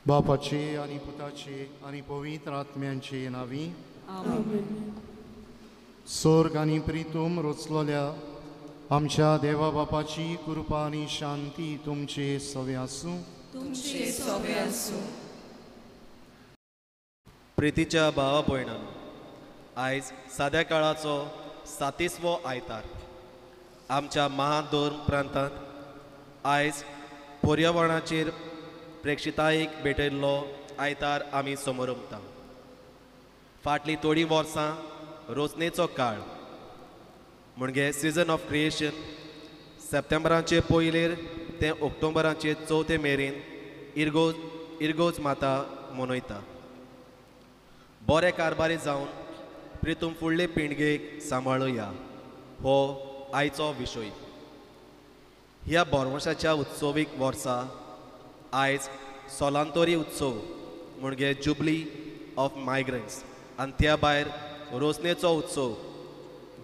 बापाचे आनी पुताचे आनी पवित्र आत्म्यांचे नांवी आमेन. स्वर्ग आनी प्रितूम रचलोल्या आमच्या देवा बापाची कृपा आनी शांती तुमचे सवे आसूं. तुमचे सवे आसूं. प्रितीच्या भावा भयणांनो, आयज साद्या काळाचो 37वो आयतार. आमच्या महाधर्म प्रांतांत आयज पर्यावरणाचेर प्रेक्षितायेक भेटयल्लो आयतार आमी समोरमता. फाटलीं थोडीं वर्सां रोचनेचो काळ म्हणजे सिजन ऑफ क्रिएशन सप्टेंबराचे पयलेर ते ऑक्टोबराचे 4 मेरेन इर्गोज माता मनयता. बरे कारभारी जावन प्रितूम फुडले पिणगेक सांबाळुया हो आयचो विशय. ह्या बोरवंशाच्या उत्सवीक वर्सा आयज सोलांतोरी उत्सव म्हणजे जुबली ऑफ मायग्रंट्स आनी त्या भायर रोसनेचो उत्सव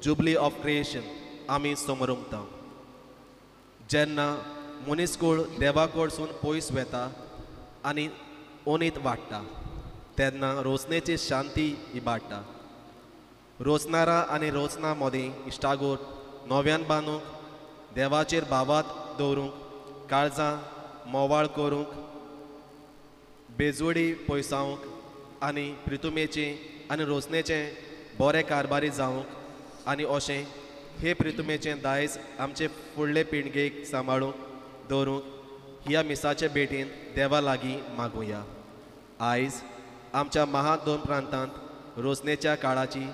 जुबली ऑफ क्रिएशन आमी समरमता. जेन्ना मनीसकूळ देवा कडसून पयस वेता आनी ओनीत वाडटा तेन्ना रोसनेची शांती इबाडटा. रोसनारा आनी रोसना मदीं इश्टागोट नव्यान बांदूंक, देवाचेर भावात दवरूंक, काळजां मोवाळ करूंक, बेजोडी पयसावंक आनी प्रितुमेचें आनी रोसनेचें बरें कारभारी जावंक आनी अशें हे प्रितुमेचें दायज आमचे फुडले पिणगेक सांबाळूंक दवरूंक ह्या मिसाचे भेटीन देवा लागीं मागुया. आयज आमच्या महादोन प्रांतांत रोसनेच्या काळाची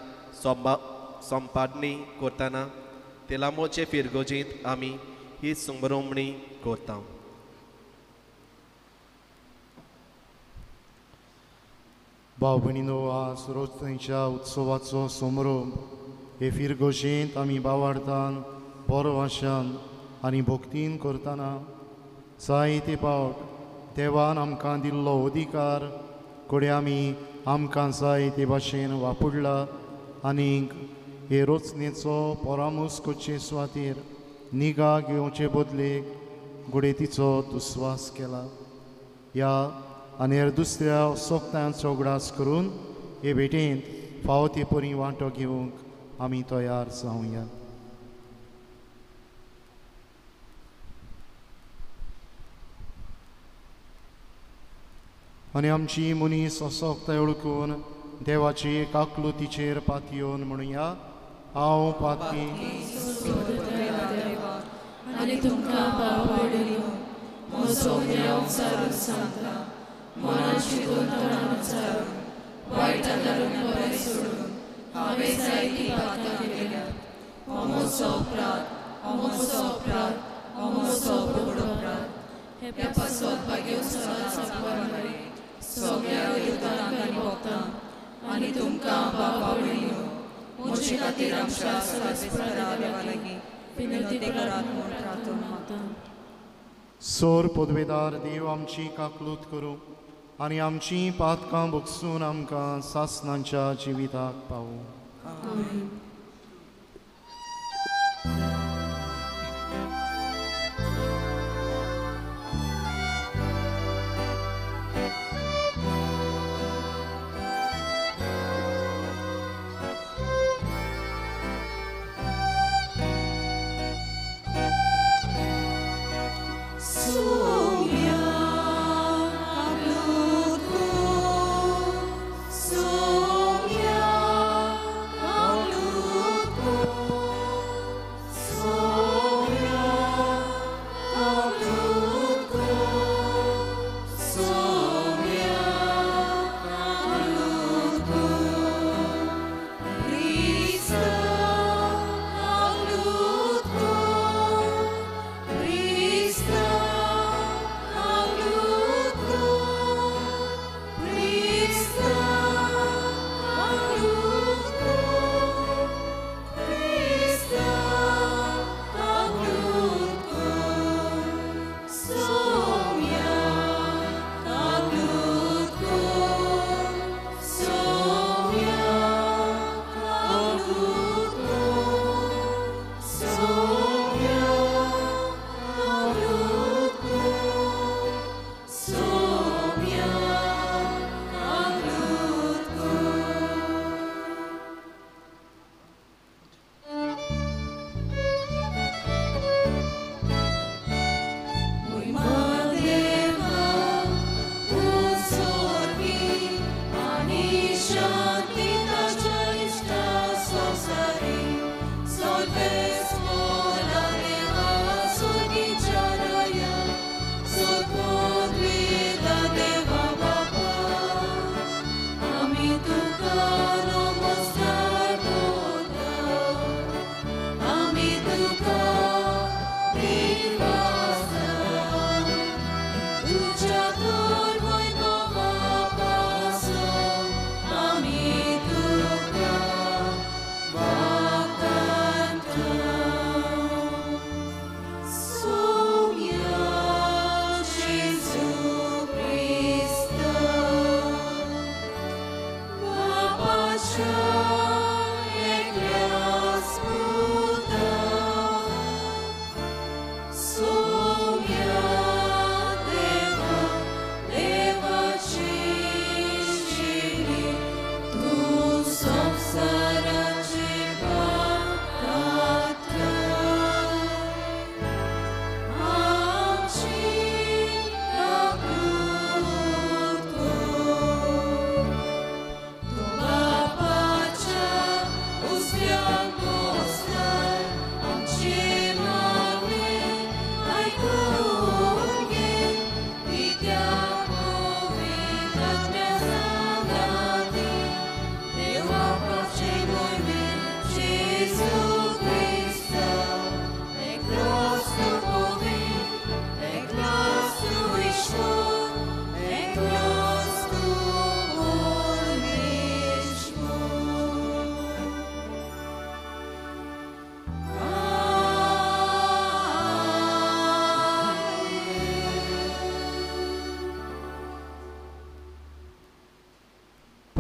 संपादनी करतना तेलामोचे फिरगोजींत आमी ही संभ्रमणी करता. भाव भयणीनो, आज रोजच्या उत्सवाचो समारोप हे फिरगोजेंत आमी बावार्थान बरो आशान आनी भक्तीन करतना जायते पावट देवान आमकां दिल्लो अधिकार कडे आमी आमकां जाय ते भाशेन वापरला आनीक हे रोचनेचो परामर्श करचे सुवातेर निगा घेवचे बदलेक घडये तिचो दुस्वास केला. ह्या आनी हेर दुसऱ्या सोगतांचो उगडास करून हे भेटेंत फावो ते परी वांटो घेवंक आमी तयार जावया. आनी आमची मनीस असोगताय ओळखून देवाची काकलुतीचेर पातयेवन म्हणुया, हांव पातकी आनी तुमकां भाव भयणींनो म्हजो उचारून सांगता, मनान चिंतून तोंडान उच्चारून वायट धरून बरें सोडून हांवें जायतीं पातकां केल्यात. हो म्हजो अपराध, हो म्हजो अपराध, हो म्हजो व्हड अपराध. हे पासत भाग्योन सदांच आपवर सगळ्या देवतांक आनी भक्तांक आनी तुमकां भावा भयणींनो म्हजे खातीर आमच्या सर्वेस्परा देवा लागीं विनंती करात म्हूण प्रार्थना मागता. सोर पदवेदार देव आमची काकलूत करूं आनी आमची पातकां भोगसून आमकां सासणांच्या जिविताक पावूं. आमेन. Soumya, kalut.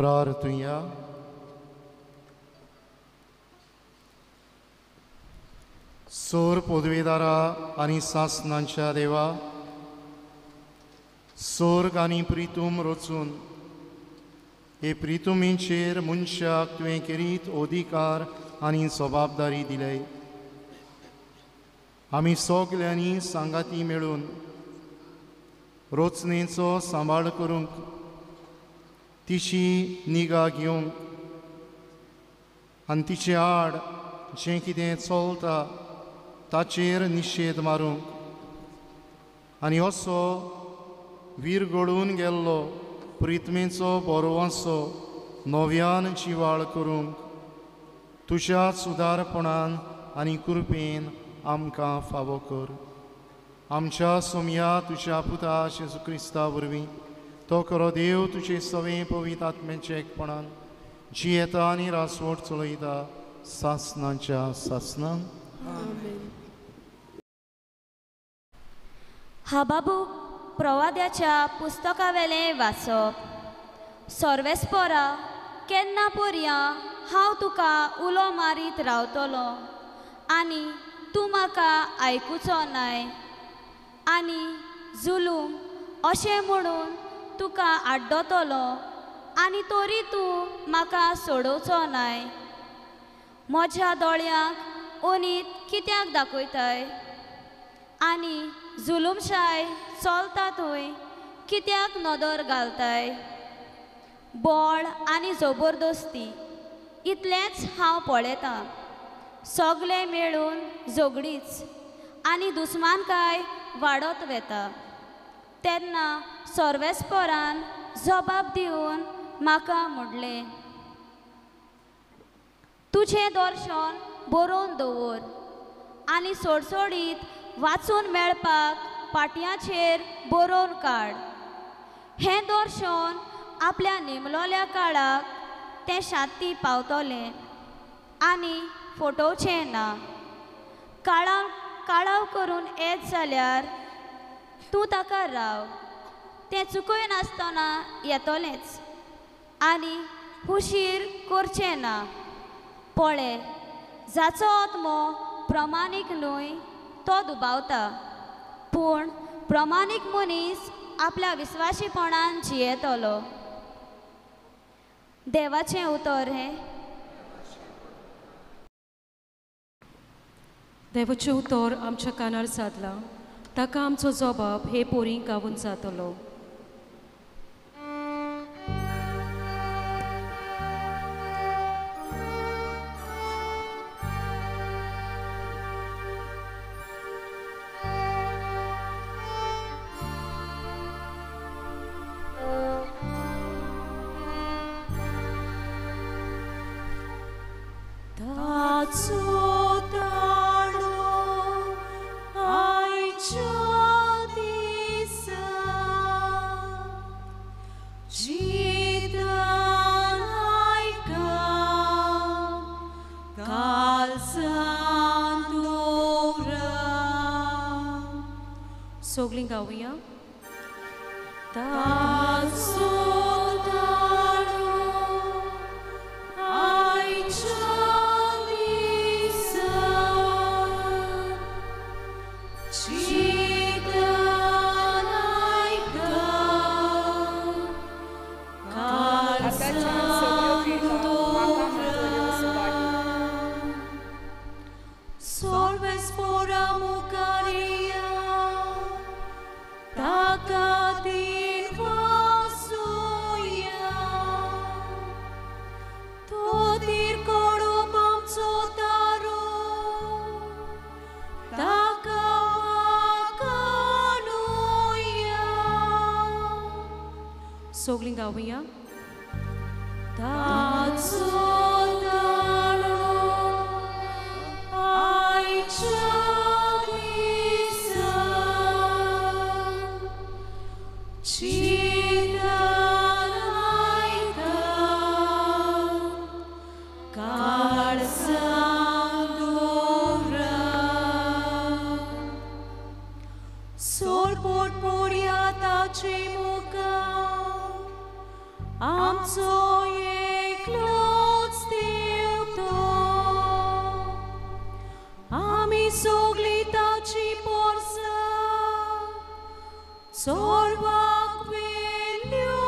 प्रार्थुया. सोर पदवेदारा आनी सासनांच्या देवा, सोर्ग आनी प्रितूम रचून हे प्रितुमीचेर मनशाक तुवें केरीत अधिकार आनी जबाबदारी दिले. आमी सगल्यांनी सांगाती मेळून रचनेचो सांबाळ करूंक, तिची निगा घेवंक आनी तिचे आड जें कितें चलता ताचेर निशेध मारूंक आनी असो विरगळून गेल्लो प्रितमेचो बरोवासो नव्यान जिवाळ करूंक तुज्या सुदारपणान आनी कृपेन आमकां फावो कर. आमच्या सोमया तुज्या पुता जेजू क्रिस्ता वरवीं तो खरो देव तुजे सवे पवित्र आत्म्याचे एकपणान जियेता आनी रासवट चलयता सासनाच्या सासनान. हाबाबू प्रवाद्याच्या पुस्तकावेलें वाचप. सर्वेस्परा, केन्ना पोरया हांव तुका उलो मारीत रावतलो आनी तूं म्हाका आयकुचो नाय, आनी जुलूम अशें म्हणून तुका आड्डतलो आनी तरी तूं म्हाका सोडोवचो नाय. म्हज्या दोळ्यांक ओनीत कित्याक दाखयताय आनी जुलूमशाय चलता थंय कित्याक नदर घालताय? बळ आनी जबरदस्ती इतलेंच हांव पळयतां, सगळें मेळून झगडीच आनी दुस्मानकाय वाडत वेता. तेन्ना सर्वेस्परान जबाब दिवन म्हाका म्हणलें, तुजें दर्शन बरोवन दवर आनी सोडसोडीत वाचून मेळपाक पाटयांचेर बरोवन काड. हें दर्शन आपल्या नेमलोल्या काळाक तें शांती पावतलें आनी फटोवचें ना. काळाव काळाव करून येत जाल्यार तूं ताका राव, तें चुकयनासतना येतलेंच आनी हुशीर करचें ना. पळय, जाचो आत्मो प्रमाणीक न्हय तो दुबावता, पूण प्रमाणीक मनीस आपल्या विस्वाशीपणान जियेतलो. देवाचें उतर हें. देवाचें उतर आमच्या कानार सादलां, ताका आमचो जबाब हे पोरीं गावून जातलो. सगळीं गावया. ताचो ताळो आयच्या दिसा चिंतन आयका काळजान दवरा. सर्वेस्पोरा मुखारिया ताका दिन वासुया, तो तीर कोडो आमचो तारो ताका वाकानुया. सगळीं गावया. ताचो ताळो आयच्या दिसा चिंतन आयका काळजान दवरा. सोरपोट पोरया ताचे मुखार आमचो एकलोच देव तो आमी सगळीं ताची पोरसां चोरवाक वेल्यो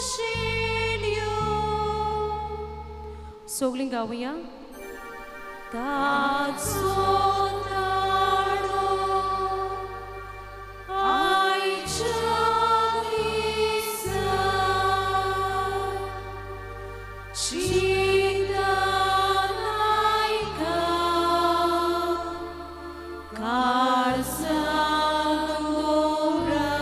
शेल्यो. सगळीं गावया. ताचो ताळो आयच्या दिसा चिंतन आयका काळजांत दवरा.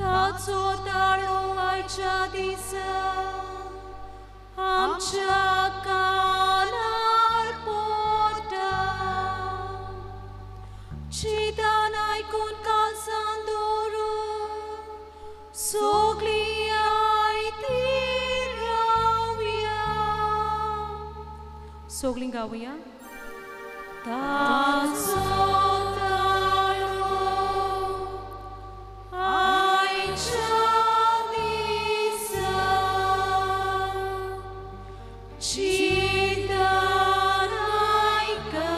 ताचो ताळो आयच्या दिसा आमच्या कानार पडटा. चिंतन आयकून काळजांत दवरून सगळीं आयती रावया. सगळीं गावया. ताचो ताळो आयच्या दिसा चिंतन आयका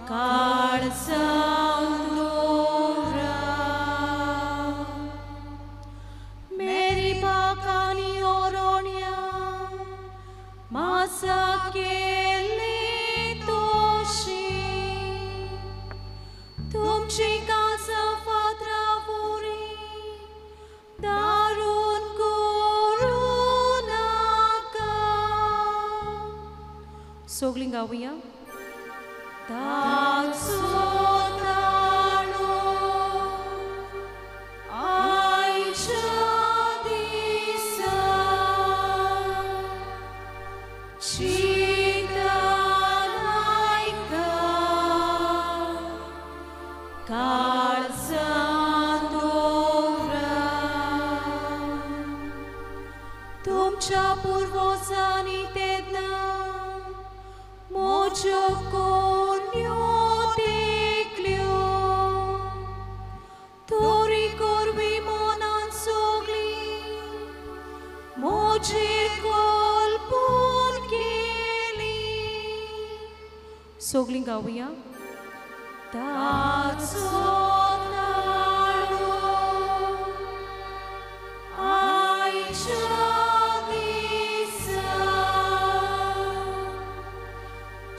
काळजांत दवरा. मेरी पाकानी ओरोण्या मासा केल्ली तोशी तुमची काळजां फातरा वरी दारून करूं नाका. सगळीं गावया. ताचो ताळो आयच्या दिसा चिंतन आयका काळजांत दवरा. तुमच्या पुर्वजांनी तेन्ना म्हज्यो कोन्यो देखल्यो तरी करवी मनान सगळी म्हजेर कल्पून केली. सगळीं गावया. ताचो ताळो आयच्या दिसा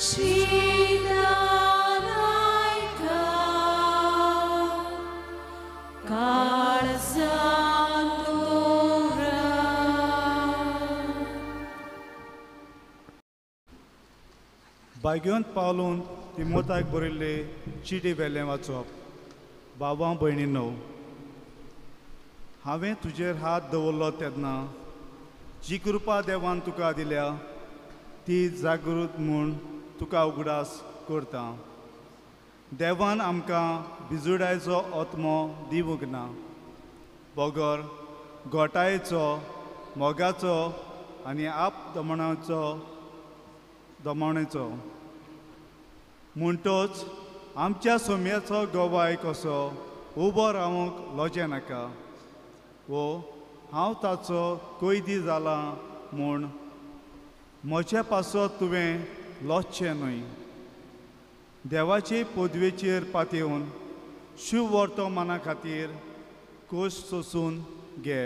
चिंतन आयका काळजांत दवरा. बायगेवन पावलून तिमोताक बरयल्ले चिटी वेलें वाचप. बाबा भयणीनो, हांवें तुजेर हात दवरलो तेन्ना जी कृपा देवान तुका दिल्या ती जागृत म्हूण तुका उगडास करता. देवान आमकां बिजुडायचो आत्मो दिवंक ना, बगर गोटायेचो, मोगाचो आनी आप दमणाचो दमावणेचो. म्हणटोच आमच्या सोम्याचो गवाय कसो उबो रावंक लजें नाका वो हांव ताचो कैदी जाला म्हूण म्हजे पासत तुवें लजचें न्हय. देवाचे पदवेचेर पातयेवन शुभ वर्तमाना खातीर कोश सोसून घे.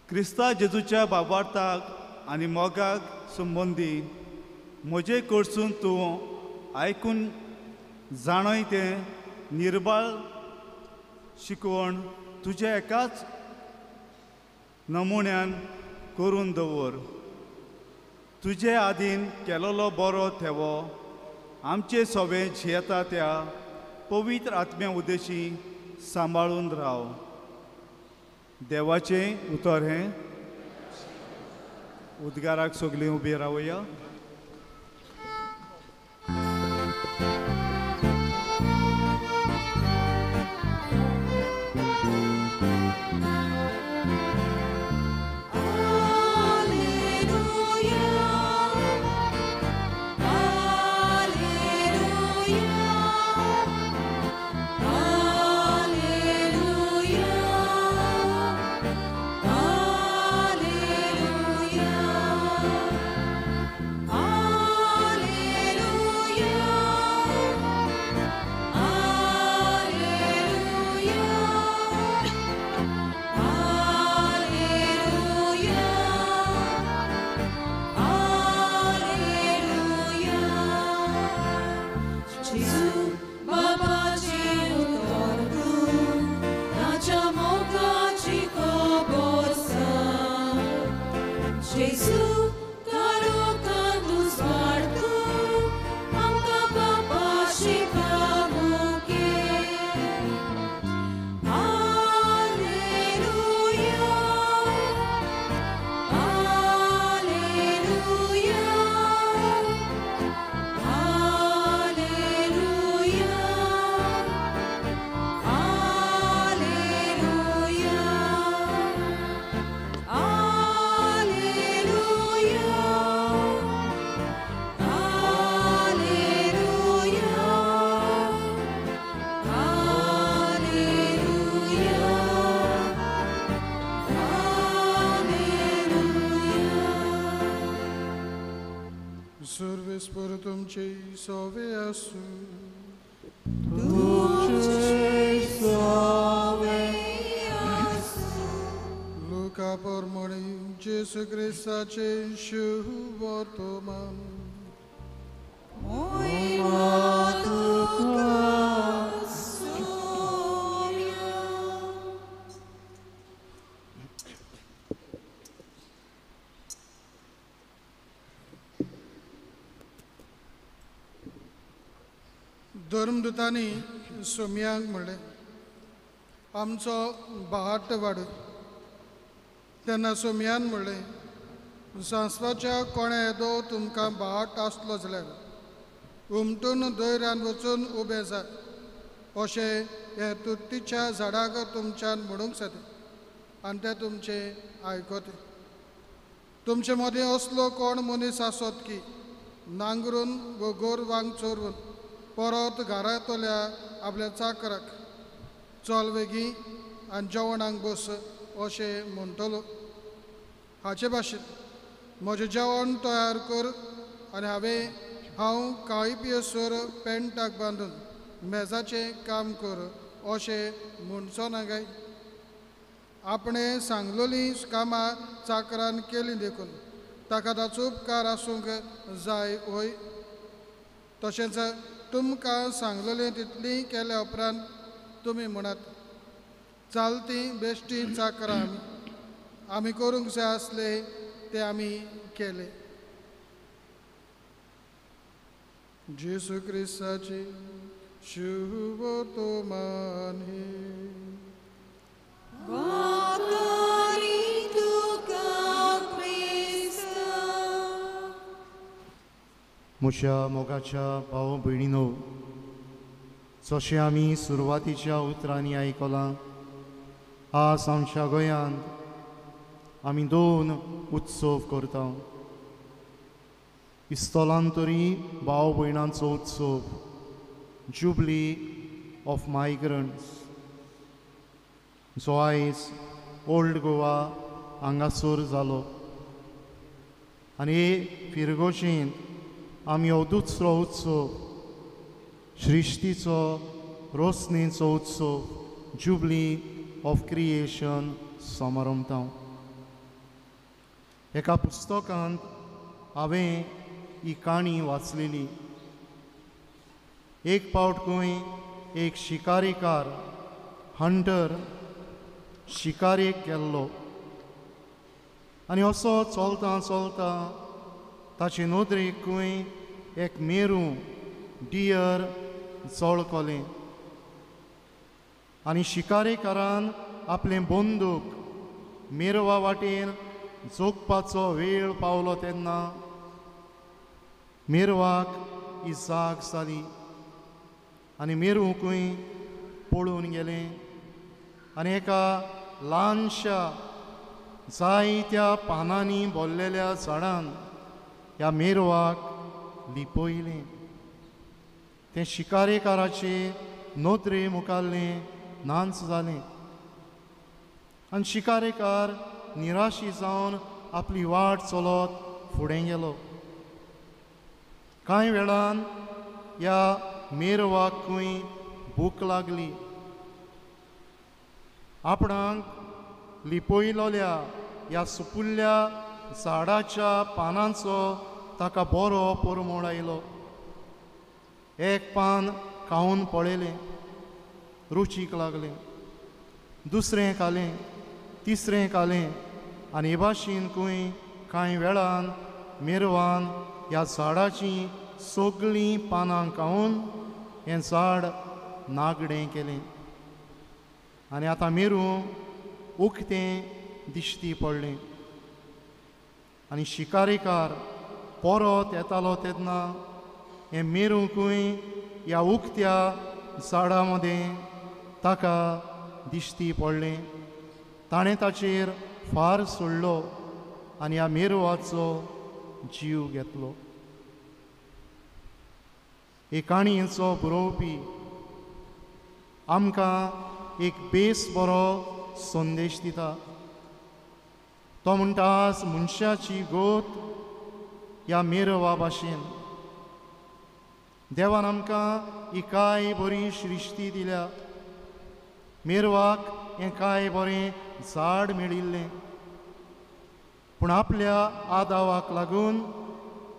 क्रिस्ता जेजूच्या बाबार्थाक आनी मोगाक संबंदी म्हजे कडसून तूं आयकून जाणय तें निर्बळ शिकवण तुज्या एकाच नमुन्यान करून दवर. तुजे आदीन केलोलो बरो थेवो आमचे सोबे झियेता त्या पवित्र आत्म्या उद्देशी सांबाळून राव. देवाचें उतर हें. उद्गाराक सगळीं उबी रावया. Alleluia, Alleluia, Alleluia. जेजू काळोखांत उजवाड तूं आमकां बापाशी पावोवंक. Alleluia, alleluia, alleluia, alleluia, alleluia, alleluia, alleluia, alleluia. सर्वेस्पर तुमचे सवे आसूं. लुका प्रमाणे जेजू क्रिस्ताचे शुभवर्तमान. मोहिमा तुका सोम्या. धर्मदुतांनी सोम्यांक म्हणलें, आमचो भाट वाडय. तेन्ना सोम्यान म्हणलें, सांसवाच्या कोणा येदो तुमकां भाट आसलो जाल्यार उमटून दर्यान वचून उबें जाय अशें हे तुर्तीच्या झाडाक तुमच्यान म्हणूंक जाता आनी तें तुमचें आयकता. तुमचे मदीं असलो कोण मनीस आसत की नांगरून वो गोरवांक चोरून परत घरा येतल्या आपल्या चाकराक चल वेगीं आनी जेवणाक बस अशें म्हणटलो. हाचे भाशेन म्हजें जेवण तयार कर आनी हांव काळी पियसर पेंटाक बांदून मेजाचें काम कर अशें म्हणचो ना काय? आपणें सांगलोलीं कामां चाकरान केलीं देखून ताका ताचो उपकार आसूंक जाय व्हय? तशेंच तुमकां सांगलोलें तितलीं केल्या उपरांत तुमी म्हणात, चालती बेश्टी चाकरां आमी करूंक जाय आसले ते आमी केले. जेजू क्रिस्ताचे शुभवर्तमान हें. वाकारी तुका क्रिस्ता. म्हज्या मोगाच्या भाव भयणीनो, जशें आमी सुरवातीच्या उतरांनी आयकलां, आज आमच्या गोंयांत आमी दोन उत्सव करता. इस्तोलांतरी भाव भयणांचो उत्सव, जुबली ऑफ मायग्रंट्स, जो आयज ओल्ड गोवा हांगासर जालो. आनी फिरगोशींत आमी हो दुसरो उत्सव, सृश्टीचो रोसणेचो उत्सव, जुबली ऑफ क्रिएशन समारंभता. एका पुस्तकांत हांवें ही काणी वाचलेली. एक पावट खंय एक शिकारीकार, हंटर, शिकारेक गेल्लो आनी असो चलता चलता ताचे नदरेक खंय एक मेरू, डियर जळकलें आनी शिकारेकारान आपलें बंदूक मेरवा वाटेन जोगपाचो वेळ पावलो तेन्ना मेरवाक ही जाग जाली आनी मेरूकूय पळून गेलें आनी एका ल्हानशा जायत्या पानांनी भरलेल्या झाडान ह्या मेरवाक लिपयलें. तें शिकारेकाराचे नदरे मुखारलें नाच जालें आनी शिकारेकार निराशी जावन आपली वाट चलत फुडें गेलो. कांय वेळान ह्या मेरवाकूय भूक लागली. आपणाक लिपयलोल्या ह्या सुपुल्ल्या झाडाच्या पानांचो ताका बरो परमळ आयलो. एक पान खावन पळयलें, रुचीक लागलें, दुसरें खालें, तिसरें खालें आनी हे भाशेन खंय कांय वेळान मेरवान ह्या झाडाचीं सगळीं पानां खावन हें झाड नागडें केलें आनी आतां मेरू उकतें दिश्टी पडलें. आनी शिकारेकार परत येतालो तेन्ना हें मेरूंकूय ह्या उकत्या झाडा मदें ताका दिश्टी पडलें. ताणें ताचेर फार सोडलो आनी ह्या मेरवाचो जीव घेतलो. हे काणयेचो बरोवपी आमकां एक बेस बरो संदेश दिता. तो म्हणटा आज मनशाची गोत ह्या मेरवा भाशेन. देवान आमकां ही कांय बरी सृश्टी दिल्या. मेरवाक हें कांय बरें झाड मेळिल्लें, पूण आपल्या आदावाक लागून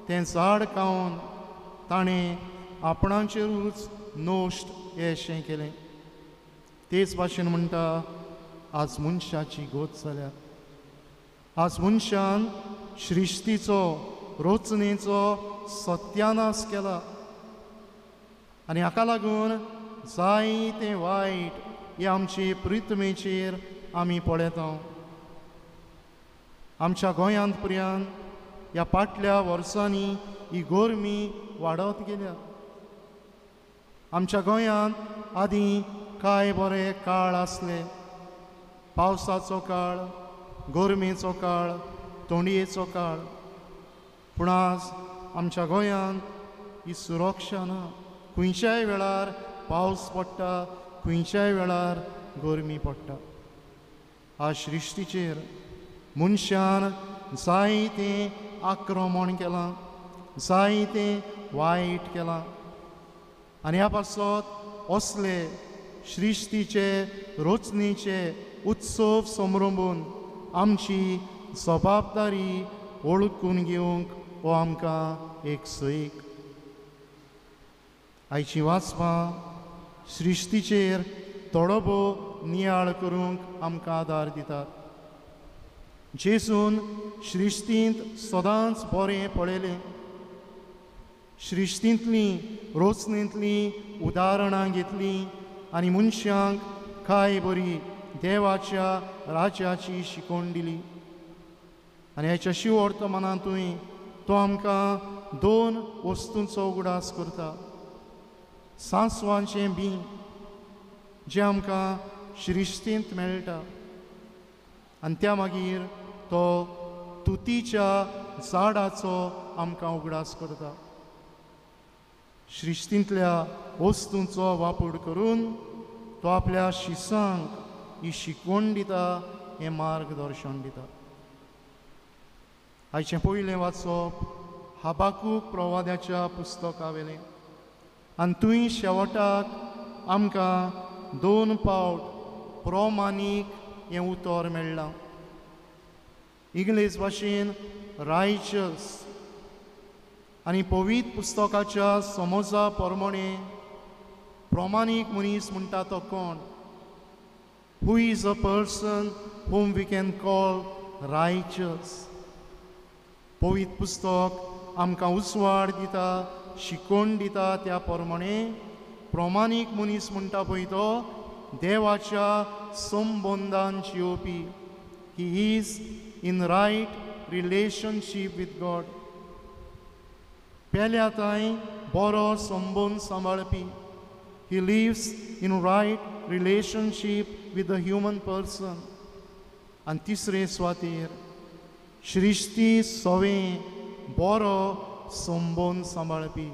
तें झाड खावन ताणें आपणाचेरूच नश्ट हें केलें. तेच भाशेन म्हणटा आज मनशाची गोत जाल्या. आज मनशान सृश्टीचो रचनेचो सत्यानाश केला आनी हाका लागून जायतें वायट हे आमचे पृथ्वीचेर आमी पळयता. आमच्या गोंयांत पर्यंत ह्या फाटल्या वर्सांनी ही गरमी वाडत गेल्या. आमच्या गोंयांत आदीं कांय बरे काळ आसले, पावसाचो काळ, गरमेचो काळ, थंडयेचो काळ. पूण आज आमच्या गोंयांत ही सुरक्षा ना. खंयच्याय वेळार पावस पडटा, खंयच्याय वेळार गरमी पडटा. आज सृश्टीचेर मनशान जायतें आक्रमण केलां, जायतें वायट केलां आनी ह्या पासत असले सृश्टीचे रचनेचे उत्सव समरंबून आमची जबाबदारी वळखून घेवंक हो आमकां एक सैक. आयची वाचपां सृश्टीचेर थोडो भोव नियाळ करूंक आमकां आदार दितात. जेजून सृश्टींत सदांच बरें पळयलें. सृश्टींतलीं रचनेंतलीं उदाहरणां घेतलीं आनी मनशांक कांय बरी देवाच्या राज्याची शिकवण दिली. आनी ह्याच्या शिवर्तमानांतूय तो आमकां दोन वस्तूंचो उगडास करता. सांसवांचें बीं जें आमकां सृश्टींत मेळटा आनी त्या मागीर तो तुतीच्या झाडाचो आमकां उगडास करता. सृश्टींतल्या वस्तूंचो वापर करून तो आपल्या शिसांक ही शिकवण दिता, हें मार्गदर्शन दिता. आयचें पयलें वाचप हबाकूक प्रवाद्याच्या पुस्तका वेलें आनी थंय शेवटाक आमकां दोन पावट प्रमाणीक हें उतर मेळ्ळां. इंग्लीश भाशेन रायचस आनी पवित्र पुस्तकाच्या समजा प्रमाणे प्रमाणीक मनीस म्हणटा तो कोण? Who is a person whom we can call righteous? पवित्र पुस्तक आमकां उजवाड दिता, शिकवण दिता. त्या प्रमाणे प्रमाणीक मनीस म्हणटा पळय तो देवाच्या संबंदान जियोवपी. He is in right relationship with God. पेल्या थंय बरो संबंद सांबाळपी. He lives in right relationship with the human person. आनी तिसरे सुवातेर सृश्टी सवें बरो संबंद सांबाळपी.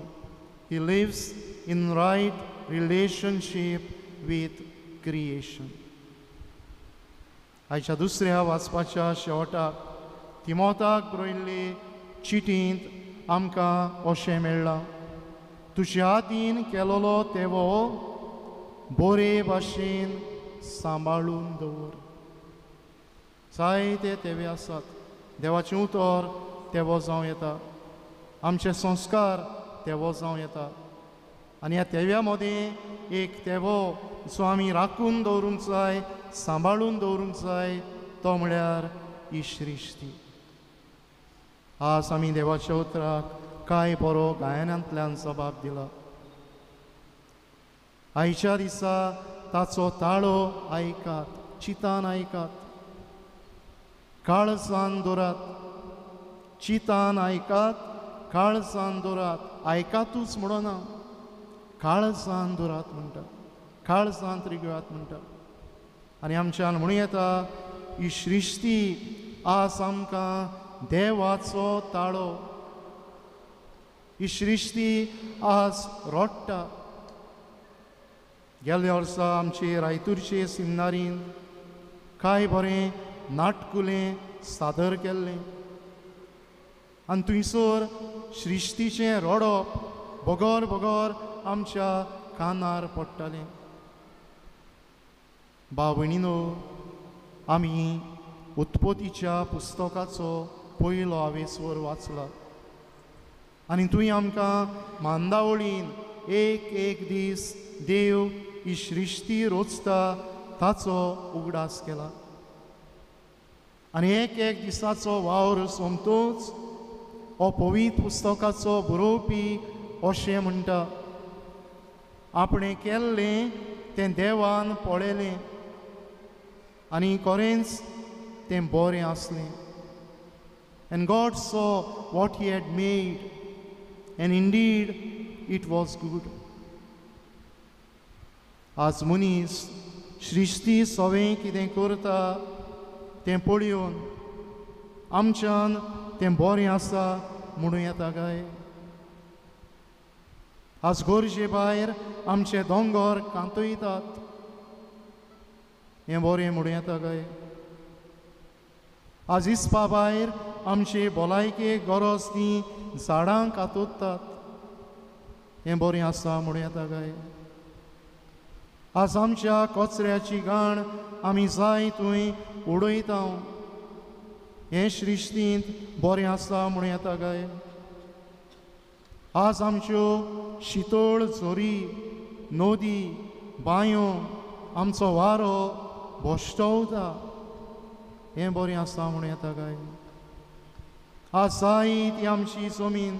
He lives in right relationship with creation. आयच्या दुसऱ्या वाचपाच्या शेवटाक तिमोताक बरयल्ले चिटींत आमकां अशें मेळ्ळां, तुज्या हातीन केलोलो तेवो बरे भाशेन सांबाळून दवर. जायते तेवे आसात. देवाचें उतर तेवो जावं येता, आमचे संस्कार तेवो जावं येता आनी ह्या तेव्या मदें एक तेवो जो आमी राखून दवरूंक जाय, सांबाळून दवरूंक जाय, तो म्हळ्यार ही सृश्टी. आज आमी देवाच्या उतराक कांय बरो गायनांतल्यान जबाब दिला. आयच्या दिसा ताचो ताळो आयकात, चितान आयकात, काळजान दवरात. चितान आयकात, काळजान दवरात. आयकातूच म्हणना, काळजान दवरात म्हणटा, काळजांत रिगयात म्हणटा. आनी आमच्यान म्हणूं येता, ही सृश्टी आज आमकां देवाचो ताळो, ही सृश्टी आज रडटा. गेल्ल्या वर्सा आमचे रायतूरचे सिमनारीन कांय बरें नाटकुलें सादर केल्लें आनी थंयसर सृश्टीचें रडप बगर बगर आमच्या कानार पडटालें. भाव भयणीनो, आमी उत्पत्तीच्या पुस्तकाचो पयलो आवेस्वर वाचला आनी थंय आमकां मांदावळीन एक एक दीस देव ही सृश्टी रोचता ताचो उगडास केला. आनी एक एक दिसाचो वावर सोंपतोच हो पवित्र पुस्तकाचो बरोवपी अशें म्हणटा, आपणें केल्लें तें देवान पळयलें आनी खरेंच तें बरें आसलें. And God saw what he had made, and indeed it was good. आज मनीस सृश्टी सवें कितें करता तें पळोवन आमच्यान तें बरें आसा म्हणूं येता काय? आज गरजे भायर आमचे दोंगर कांतयतात, हें बरें म्हणूं येता काय? आज इस्पा भायर आमचे भलायके गरज ती झाडां कातोतात, हें बरें आसा म्हणूं येता काय? आज आमच्या कचऱ्याची घाण आमी जाय थंय उडयता, हें सृश्टींत बरें आसा म्हणूं येता काय? आज आमच्यो शितोळ झरी, नदी, बांयो, आमचो वारो भश्टवता, हें बरें आसा म्हणूं येता काय? आज जाय ती आमची जमीन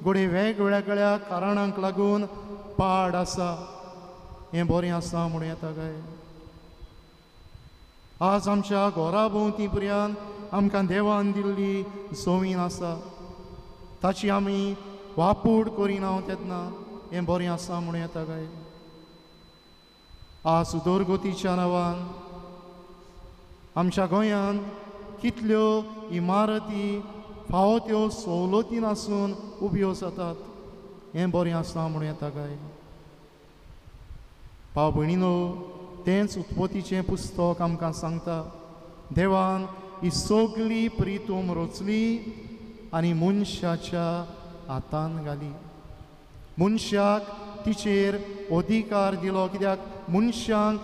घडये वेगवेगळ्या कारणांक लागून पाड आसा, हें बरें आसा म्हणूं येता काय? आज आमच्या घरा भोंवती पर्यंत आमकां देवान दिल्ली जमीन आसा, ताची आमी वापूड करिना तेन्ना हें बरें आसा म्हणूं येता काय? आज उदरगतीच्या नांवान आमच्या गोंयांत कितल्यो इमारती फावो त्यो सवलती नासून उब्यो जातात, हें बरें आसा म्हणूं येता काय? भाव भयणीनो, तेंच उत्पत्तीचें पुस्तक आमकां सांगता, देवान ही सगली प्रितूम रचली आनी मनशाच्या हातान घाली. मनशाक तिचेर अधिकार दिलो, कित्याक मनशांक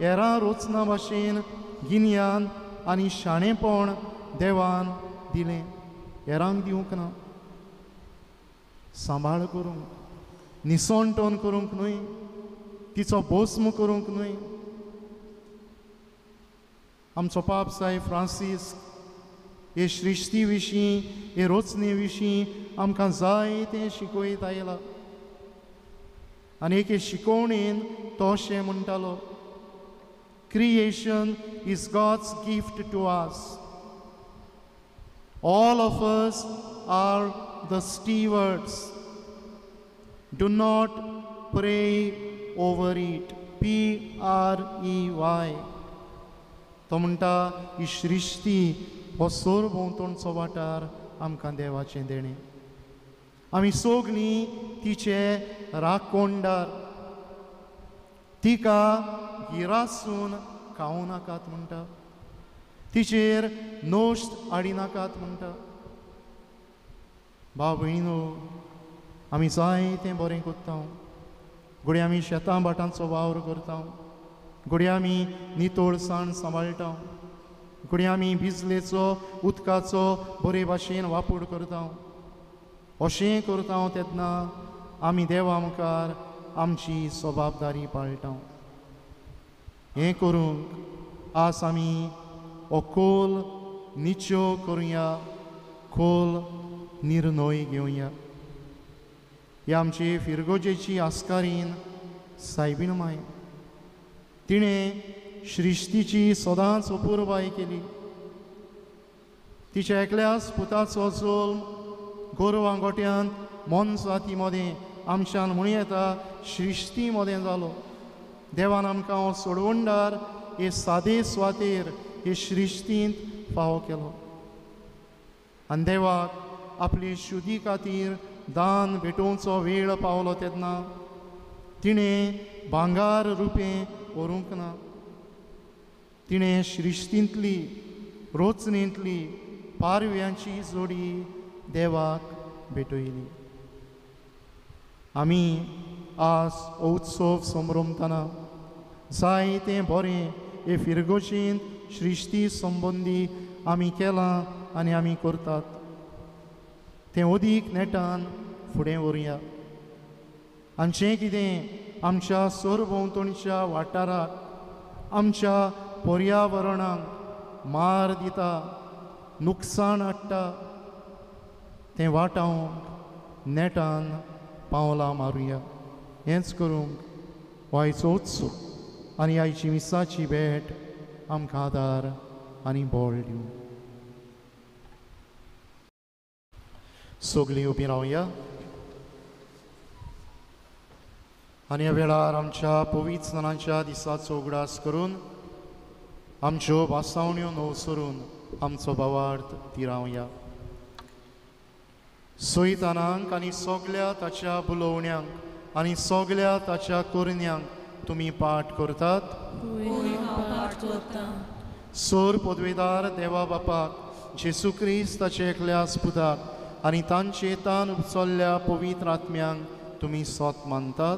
हेरां रचना भाशेन गिन्यान आनी शाणेपण देवान दिलें, हेरांक दिवंक ना. सांबाळ करूंक, निसणटण करूंक न्हय, तिचो भस्म करूंक न्हय. आमचो पाप साहेब फ्रांसीस हे सृश्टी विशीं, हे रचने विशीं आमकां जायतें शिकयत आयला आनी एके शिकोवणेन तो अशें म्हणटालो, Creation is God's gift to us. All of us are the stewards. Do not pray over it. P-R-E-Y. तो म्हणटा, ही सृश्टी हो सरभोंवतणचो वाठार आमकां देवाचें देणें. आमी सगलीं तिचे राखणदार, तिका गिरासून खावं नाकात म्हणटा, तिचेर नश्ट हाडिनाकात म्हणटा. भाव भयणीनो, आमी जायतें बरें करता, घडये आमी शेतां भाटांचो वावर करता, घडये आमी नितळसाण सांबाळटा, घडये आमी बिजलेचो उदकाचो बरे भाशेन वापर करता. अशें करता तेन्ना आमी देवा मुखार आमची जबाबदारी पाळटा. हें करूंक आज आमी हो कोल निच्यो करुया, खोल निर्णय घेवया. ह्या आमची फिरगोजेची आस्कारीन सायबीण माय, तिणें सृश्टीची सदांच अपुरबाय केली. तिच्या एकल्याच पुताचो जल्म गोरवां गोट्यांत मोनजाती मदें आमच्यान म्हणूं येता सृश्टी मदें जालो. देवान आमकां हो सोडवणदार हे सादे सुवातेर हे सृश्टींत फावो केलो आनी देवाक आपली शुद्धी खातीर दान भेटोवचो वेळ पावलो तेन्ना तिणें भांगार रुपें व्हरूंक ना. तिणें सृश्टींतली रोचणेंतली पारव्यांची जोडी देवाक भेटयली. आमी आज उत्सव संभ्रमतना जायतें बरें हे फिरगोशींत सृश्टी संबंदी आमी केलां आनी आमी करतात तें अदीक नेटान फुडें व्हरुया. आनी जें कितें आमच्या सरभोंवतणच्या वाठाराक आमच्या पर्यावरणाक मार दिता, नुकसाण हाडटा तें वाटावंक नेटान पावलां मारुया. हेंच करूंक हो आयचो उत्सव आनी आयची मिसाची भेट आमकां आदार आनी बळ दिवं. सगळीं उबीं रावया आनी ह्या वेळार आमच्या पवित्र जणांच्या दिसाचो उगडास करून आमच्यो भासावण्यो नवसरून आमचो भावार्थ तिरावया. सोयतानांक आनी सगल्या ताच्या बुलोवण्यांक आनी सगल्या ताच्या करण्यांक तुमी पाठ करतात. सोर पदवेदार देवा बापाक, जेसू क्रिस्त ताचे एकल्यास पुताक आनी तांचे तान उपचल्ल्या पवित्र आत्म्यांक तुमी सोत मानतात.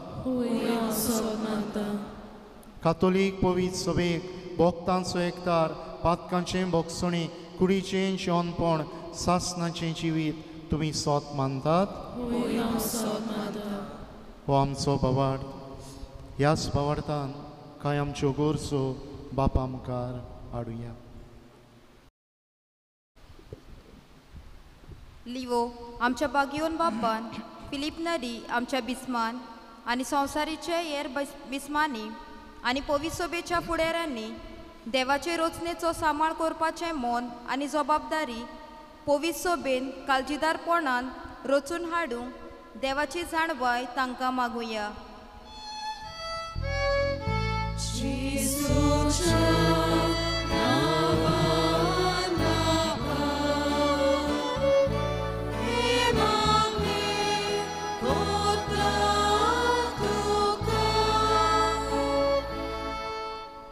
कातोलीक पवित्र सभेक भोक्तांचो एकतार, पातकांचें भोगसणें, कुडीचें जेवणपण, सासनाचें जिवीत तुमी सोत मानतात. हो आमचो भावार्थ. ह्याच भावार्थान कांय आमच्यो गरजो बापा मुखार हाडुया. लिवो आमच्या बागियोन बापान, फिलीप नरी आमच्या बिस्मान आनी संवसारीचे हेर बिस्मांनी आनी पविसोबेच्या फुडाऱ्यांनी देवाचे रचनेचो सांबाळ करपाचें मन आनी जबाबदारी पविसोबेन काळजीदारपणान रचून हाडूंक देवाची जाणवाय तांकां मागुया.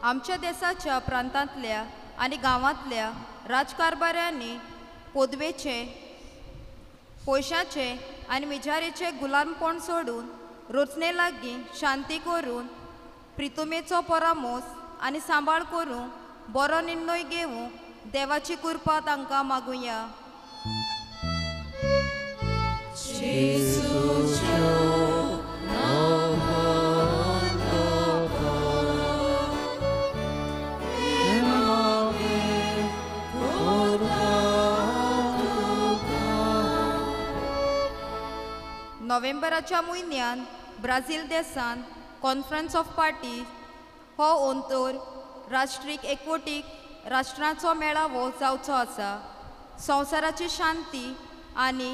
आमच्या देशाच्या प्रांतांतल्या आनी गांवांतल्या राजकारभाऱ्यांनी पदवेचे, पयशाचे आनी मिजारेचे गुलामपण सोडून रचने लागीं शांती करून प्रितुमेचो परामोस आनी सांबाळ करूंक बरो निर्णय घेवंक देवाची कृपा तांकां मागुया. नोव्हेंबराच्या म्हयन्यान ब्राझील देशान कॉन्फरन्स ऑफ पार्टीज हो अंतर राष्ट्रीक एकवटीक राष्ट्रांचो मेळावो जावचो आसा. संवसाराची शांती आनी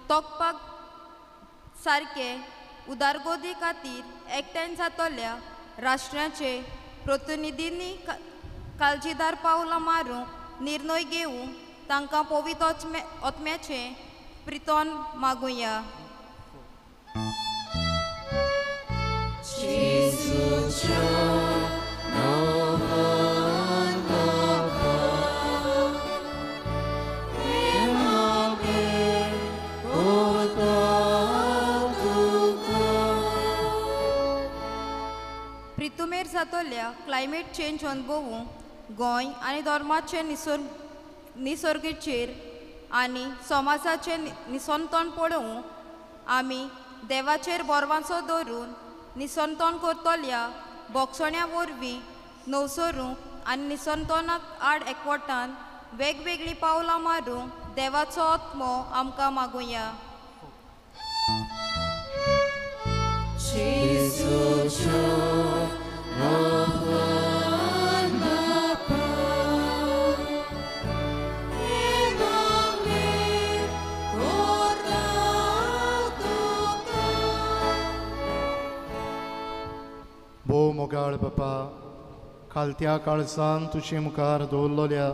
तोखपाक सारके उदरगती खातीर एकठांय जातल्या राष्ट्रांचे प्रतिनिधींनी काळजीदार पावलां मारूंक निर्णय घेवंक तांकां पवित्र आत्म्याचें प्रितोन मागुया. प्रितुमेर जातल्या क्लायमेट चेंज अनुभवूंक गोंय आनी धर्माचे निसर्गीचेर आनी समाजाचें निसंतण पळोवंक आमी देवाचेर बोरवांचो दवरून निसंतण करतल्या बोगसण्या वरवीं नवसरूंक आनी निसंतणाक आड एकवटान वेगवेगळीं पावलां मारूंक देवाचो आत्मो आमकां मागुया. भोव मोगाळ बापा, खालत्या काळजान तुजे मुखार दवरलेल्या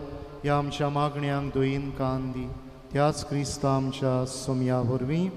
ह्या आमच्या मागण्यांक दोयीन कान दी, त्याच क्रिस्ता आमच्या सोमया वरवीं.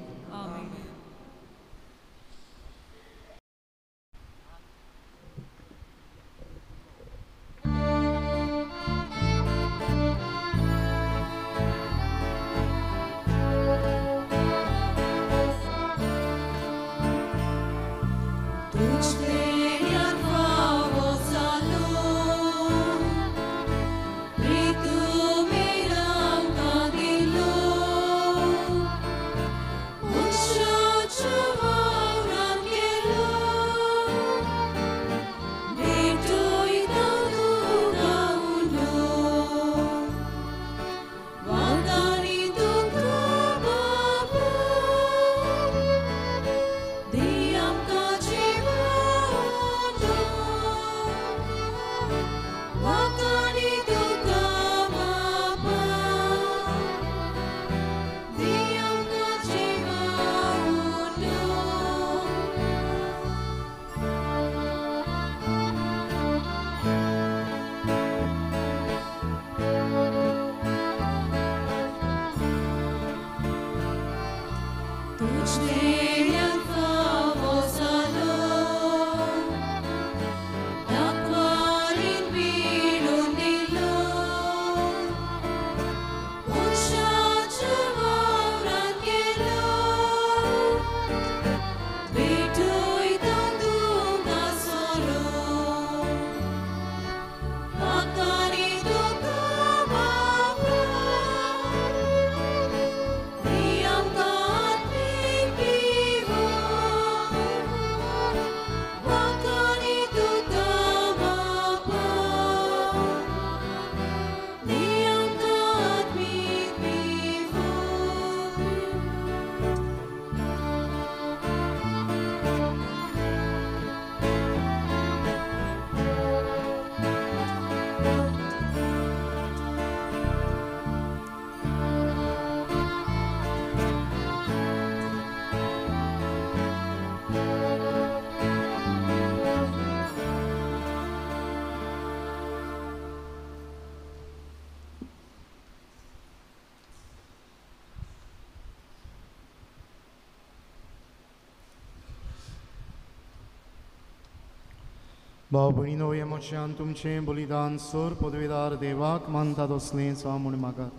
भाव भयणीनो, हे मोशान तुमचें बलिदान सोर पदवेदार देवाक मानता तसलें जावं म्हूण मागात.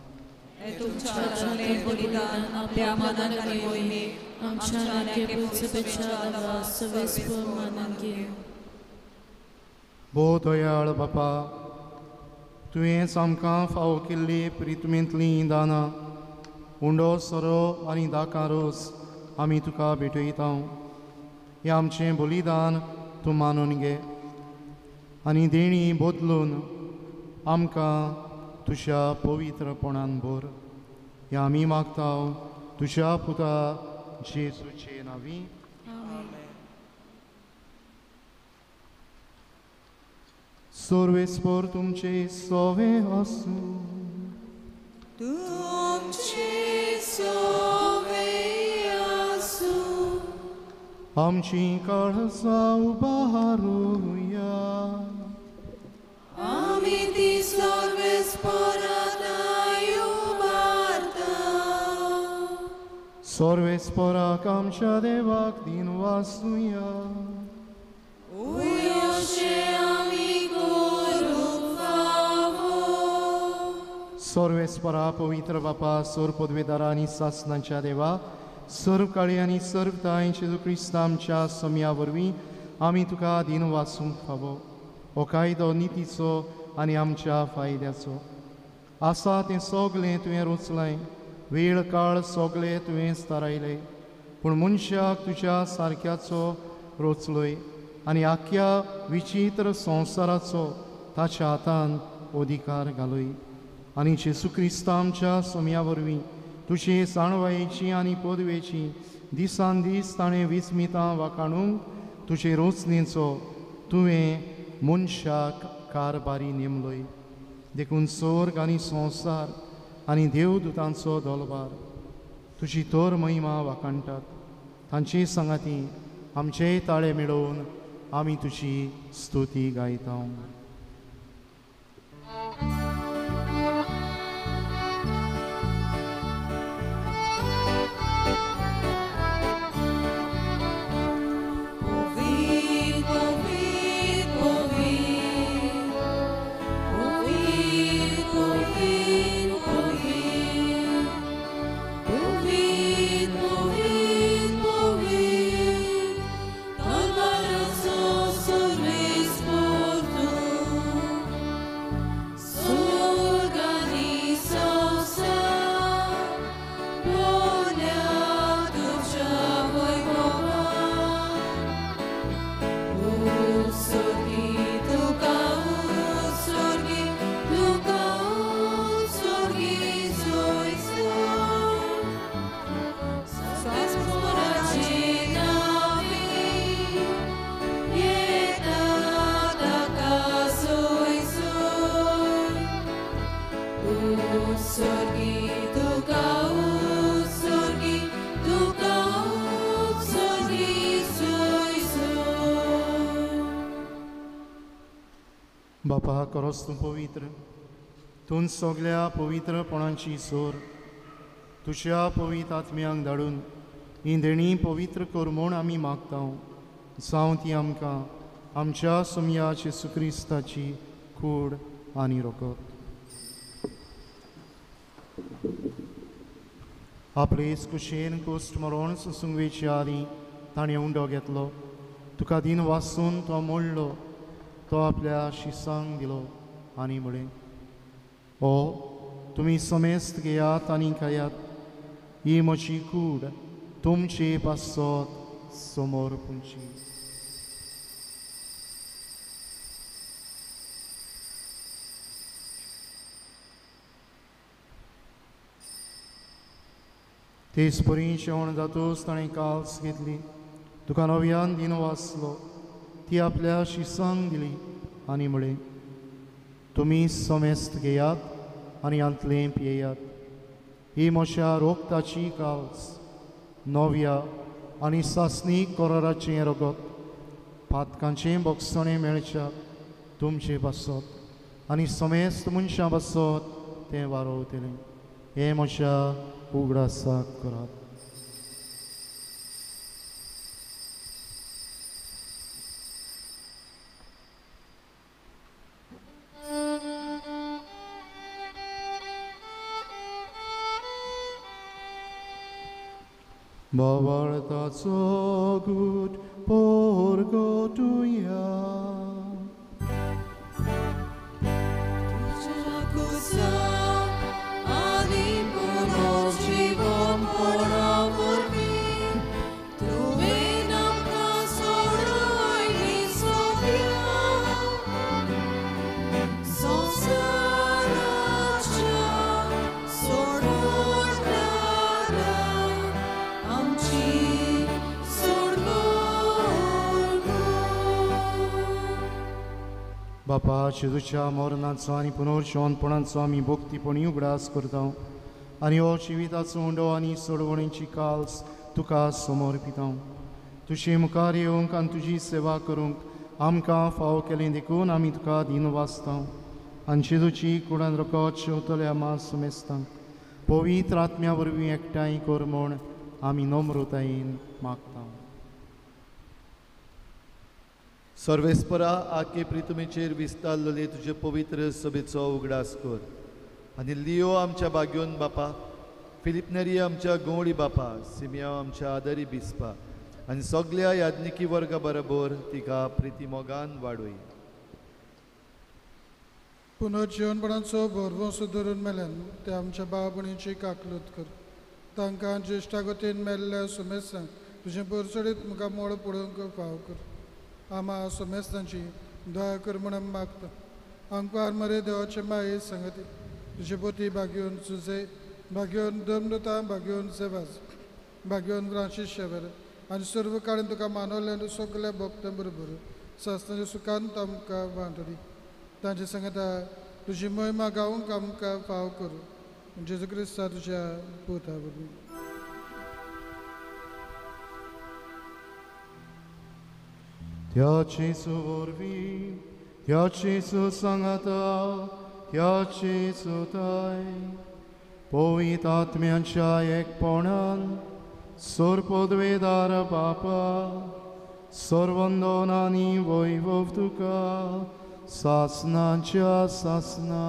भोव दयाळ बापा, तुवेंच आमकां फावो केल्ली प्रितमेंतलीं दानां, उंडो सोरो आनी दाकां रोस आमी तुका भेटयता. हें आमचें बलिदान तूं मानून घे आनी देणी बदलून आमकां तुज्या पवित्रपणान भर. हें आमी मागता तुज्या पुता जेजूचे नांवी. सर्वेस्पर तुमचे सोवे आसूं. तुमचे सोवे आसूं. आमची काळजां उबारुया. आमी ती सर्वेस्पराक उबारता. सर्वेस्पराक आमच्या देवाक दिन वासुया. सर्वेस्परा पवित्र बापा, सोर पदवेदारा आनी सासनाच्या देवा, सर्व काळी आनी सर्व तांय जेजू क्रिस्त आमच्या सम्या वरवीं आमी तुका दिन वासूंक फावो. हो कायदो नितीचो आनी आमच्या फायद्याचो आसा. तें सगलें तुवें रचलें, वेळ काळ सगळे तुवें थारायले, पूण मनशाक तुज्या सारक्याचो रचलोय आनी आख्या विचित्र संवसाराचो ताच्या हातान अधिकार घालय. आनी जेजू क्रिस्ता आमच्या सोम्या वरवीं तुजे जाणवायेची आनी पदवेची दिसान दीस ताणें विस्मितां वाखाणूंक तुजे रोचणेचो तुवें मनशाक कारभारी नेमलोय. देखून स्वर्ग आनी संवसार आनी देवदूतांचो दलबार तुजी तर महिमा वाखाणटात. तांचे सांगाती आमचेय ताळे मेळोवन आमी तुजी स्तुती गायता. बापा खरोच तूं पवित्र, तूं सगल्या पवित्रपणाची सोर. तुज्या पवित्र आत्म्यांक धाडून ही देणी पवित्र कर म्हूण आमी मागता. जावं ती आमकां आमच्या सोमया जेजू क्रिस्ताची कूड आनी रगत. आपले कुशेन कोश्ट मरण सोसूंक वेचे आदीं ताणें उंडो घेतलो, तुका दिन वासून तो मोडलो, तो आपल्या शिसांक दिलो आनी म्हळें, ओ तुमी समेस्त घेयात आनी खायात, ही म्हजी कूड तुमचे पासत समोर पुंची. तेच परी जेवण जातूच ताणें काल्स घेतली, तुका नव्यान दिन वाचलो, ती आपल्या शिसांक दिली आनी म्हळें, तुमी समेस्त घेयात आनी हांतलें पियेयात, ही म्हज्या रोगताची काल्स, नव्या आनी सासणी कराराचें रगत, पातकांचें भोगसणें मेळच्या तुमचे पासत आनी समेस्त मनशां पासत तें वारोवतलें. हें म्हज्या उगडासाक करात. भावार्थाचो गूट पोरगोटुया. बापा, जेजूच्या मरणाचो आनी पुनर्जिवनपणाचो आमी भक्तीपणी उगडास करता आनी हो जिविताचो उंडो आनी सोडवणेची काल्स तुका समर्पिता. तुजे मुखार येवंक आनी तुजी सेवा करूंक आमकां फावो केलें देखून आमी तुका दिन वाचता आनी जेजूची कुडान रगत शेवतल्या मास सुमेस्तांक पवित्र आत्म्या वरवीं एकठांय कर म्हूण आमी नम्रतायेन मागता. सर्वेस्परा आके प्रितुमेचेर विस्तारलेले तुजे पवित्र सभेचो उगडास कर आनी लियो आमच्या बाग्योन बापा, फिलिपनेरी आमच्या गवळी बापा, सिमिया आमच्या आदरी बिस्पा आनी सगल्या याज्ञिकी वर्गा बरोबर तिका प्रिती मोगान वाडोय. पुनर्जिवनपणाचो भरवंसो धरून मेल्यान ते आमच्या बाबणीची काकलूत कर. तांकां ज्येश्ठागतीन मेल्ल्या सुमेस्तांक तुजें परचडीत मुखार मोळ पळोवंक फाव कर. आमा सुमेस्तांची दया कर म्हूण आमी मागता. आमकां मरे देवाचे माये संगती तुजे पोती भाग्योन सुजे, भाग्योन धर्मदूता, भाग्योन सेवास, भाग्योन फ्रांसीस शेवर आनी सर्व काळान तुका मानवले आनी सगल्या भक्तां बरोबर सासणाच्या सुखान आमकां वांटली. तांचे सांगता तुजी महिमा गावंक आमकां फाव करूं, जेजू क्रिस्ता तुज्या पुता वरवीं. त्या जेजू वरवीं, त्या जेजू सांगाता, त्या जेजूताय पवित्र आत्म्यांच्या एकपणान सर्वपदवेदार बापा सर्वंदन आनी वैभव तुका सासनाच्या सासना.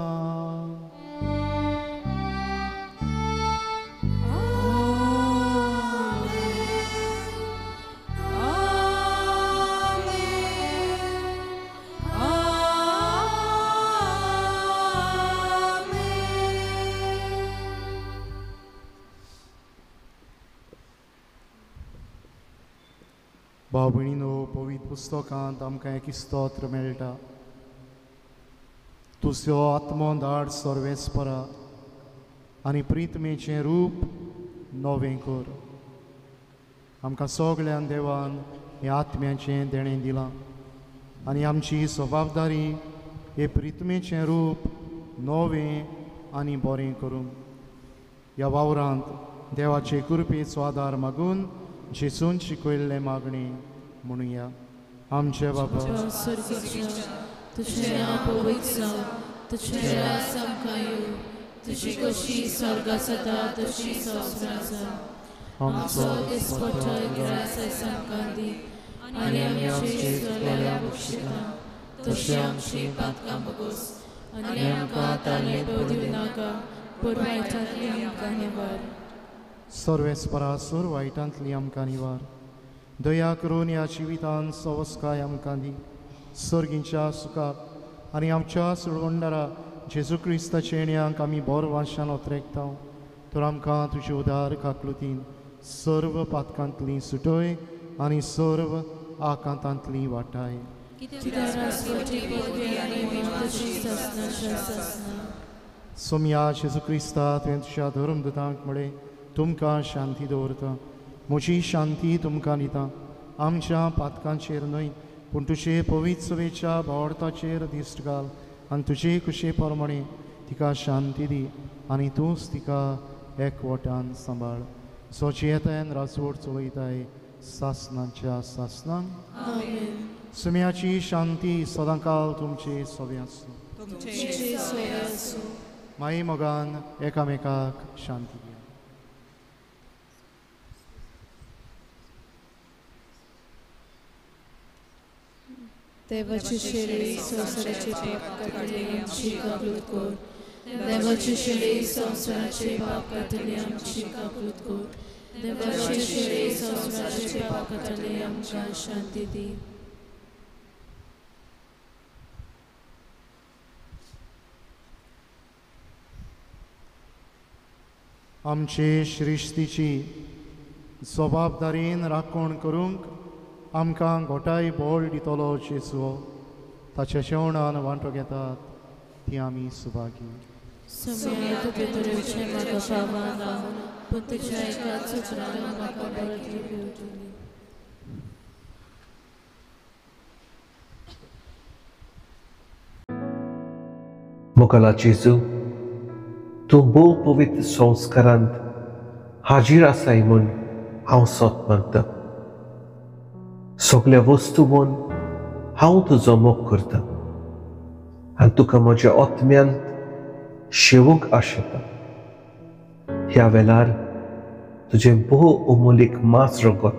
भाव भयणीनो, पवित्र पुस्तकांत आमकां एक स्तोत्र मेळटा. तुजो आत्मो धाड सर्वेस्परा आनी प्रितमेचें रूप नवें कर. आमकां सगळ्यान देवान हें आत्म्याचें देणें दिलां आनी आमची जबाबदारी हे प्रितमेचें रूप नवें आनी बरें करूंक. ह्या वावरांत देवाचे कृपेचो आदार मागून जेजून शिकयल्लें मागणें म्हणुया. आमचे बाबा तुझें नांव पवित्र जावं, तुझें राज आमकां येवं, तुजी कशी स्वर्गांत जाता तशी संवसारांत जावं. आमचो दिसपट्टो ग्रास आयज आमकां दी आनी आमी आमचे चुकलेल्या बक्षिता तशी आमची पातकां बगोस आनी आमकां ताल्ले पडूं नाका, पूण वायटांतली आमकां निवार. सर्वेस्परा सर वायटांतली आमकां निवार. दया करून ह्या जिवितान सवस्काय आमकां दी. सर्गींच्या सुखाक आनी आमच्या सुळवंडारा जेजू क्रिस्ताच्या येण्याक आमी बोर वाशान ओतरेकता. तर आमकां तुजे उदार काकलुतीन सर्व पातकांतली सुटय आनी सर्व आकांतांतली वाटाय. सोमया जेजू क्रिस्ता, तुवें तुज्या धर्मदूतांक म्हळें, तुमकां शांती दवरता, म्हजी शांती तुमकां दिता. आमच्या पातकांचेर न्हय पूण तुजे पवित्र सभेच्या भावार्थाचेर दिश्ट घाल आनी तुजे कुशे प्रमाणे तिका शांती दी आनी तूंच तिका एकवटान सांबाळ. सोचयेतायन राजवट चलयताय सासनाच्या सासनान. सुम्याची शांती सदांकाल तुमचे सोबे आसूं. माई मोगान एकामेकाक शांती दिया. देवाची शेळी संवसाराचे पाप काडटली आमची काकूत कर. देवाची शेळी संवसाराचे पाप काडटली आमची काकूत कर. देवाची शेळी संवसाराचे पाप काडटली आमकां शांती दी. आमचे सृश्टीची जबाबदारीन राखण करूंक आमकां घोटाय बोळ दितलो जेजू, ताच्या जेवणान वांटो घेतात ती आमी सुभागी. मोगाला जेजू, तूं भोव पवित्र संस्कारांत हाजीर आसाय म्हूण हांव सोत मानता. सगल्या वस्तू म्हूण हांव तुजो मोग करता आनी तुका म्हज्या आत्म्यांत शेवूंक आशेता. ह्या वेळार तुजें भोव अमोलीक मांस रगत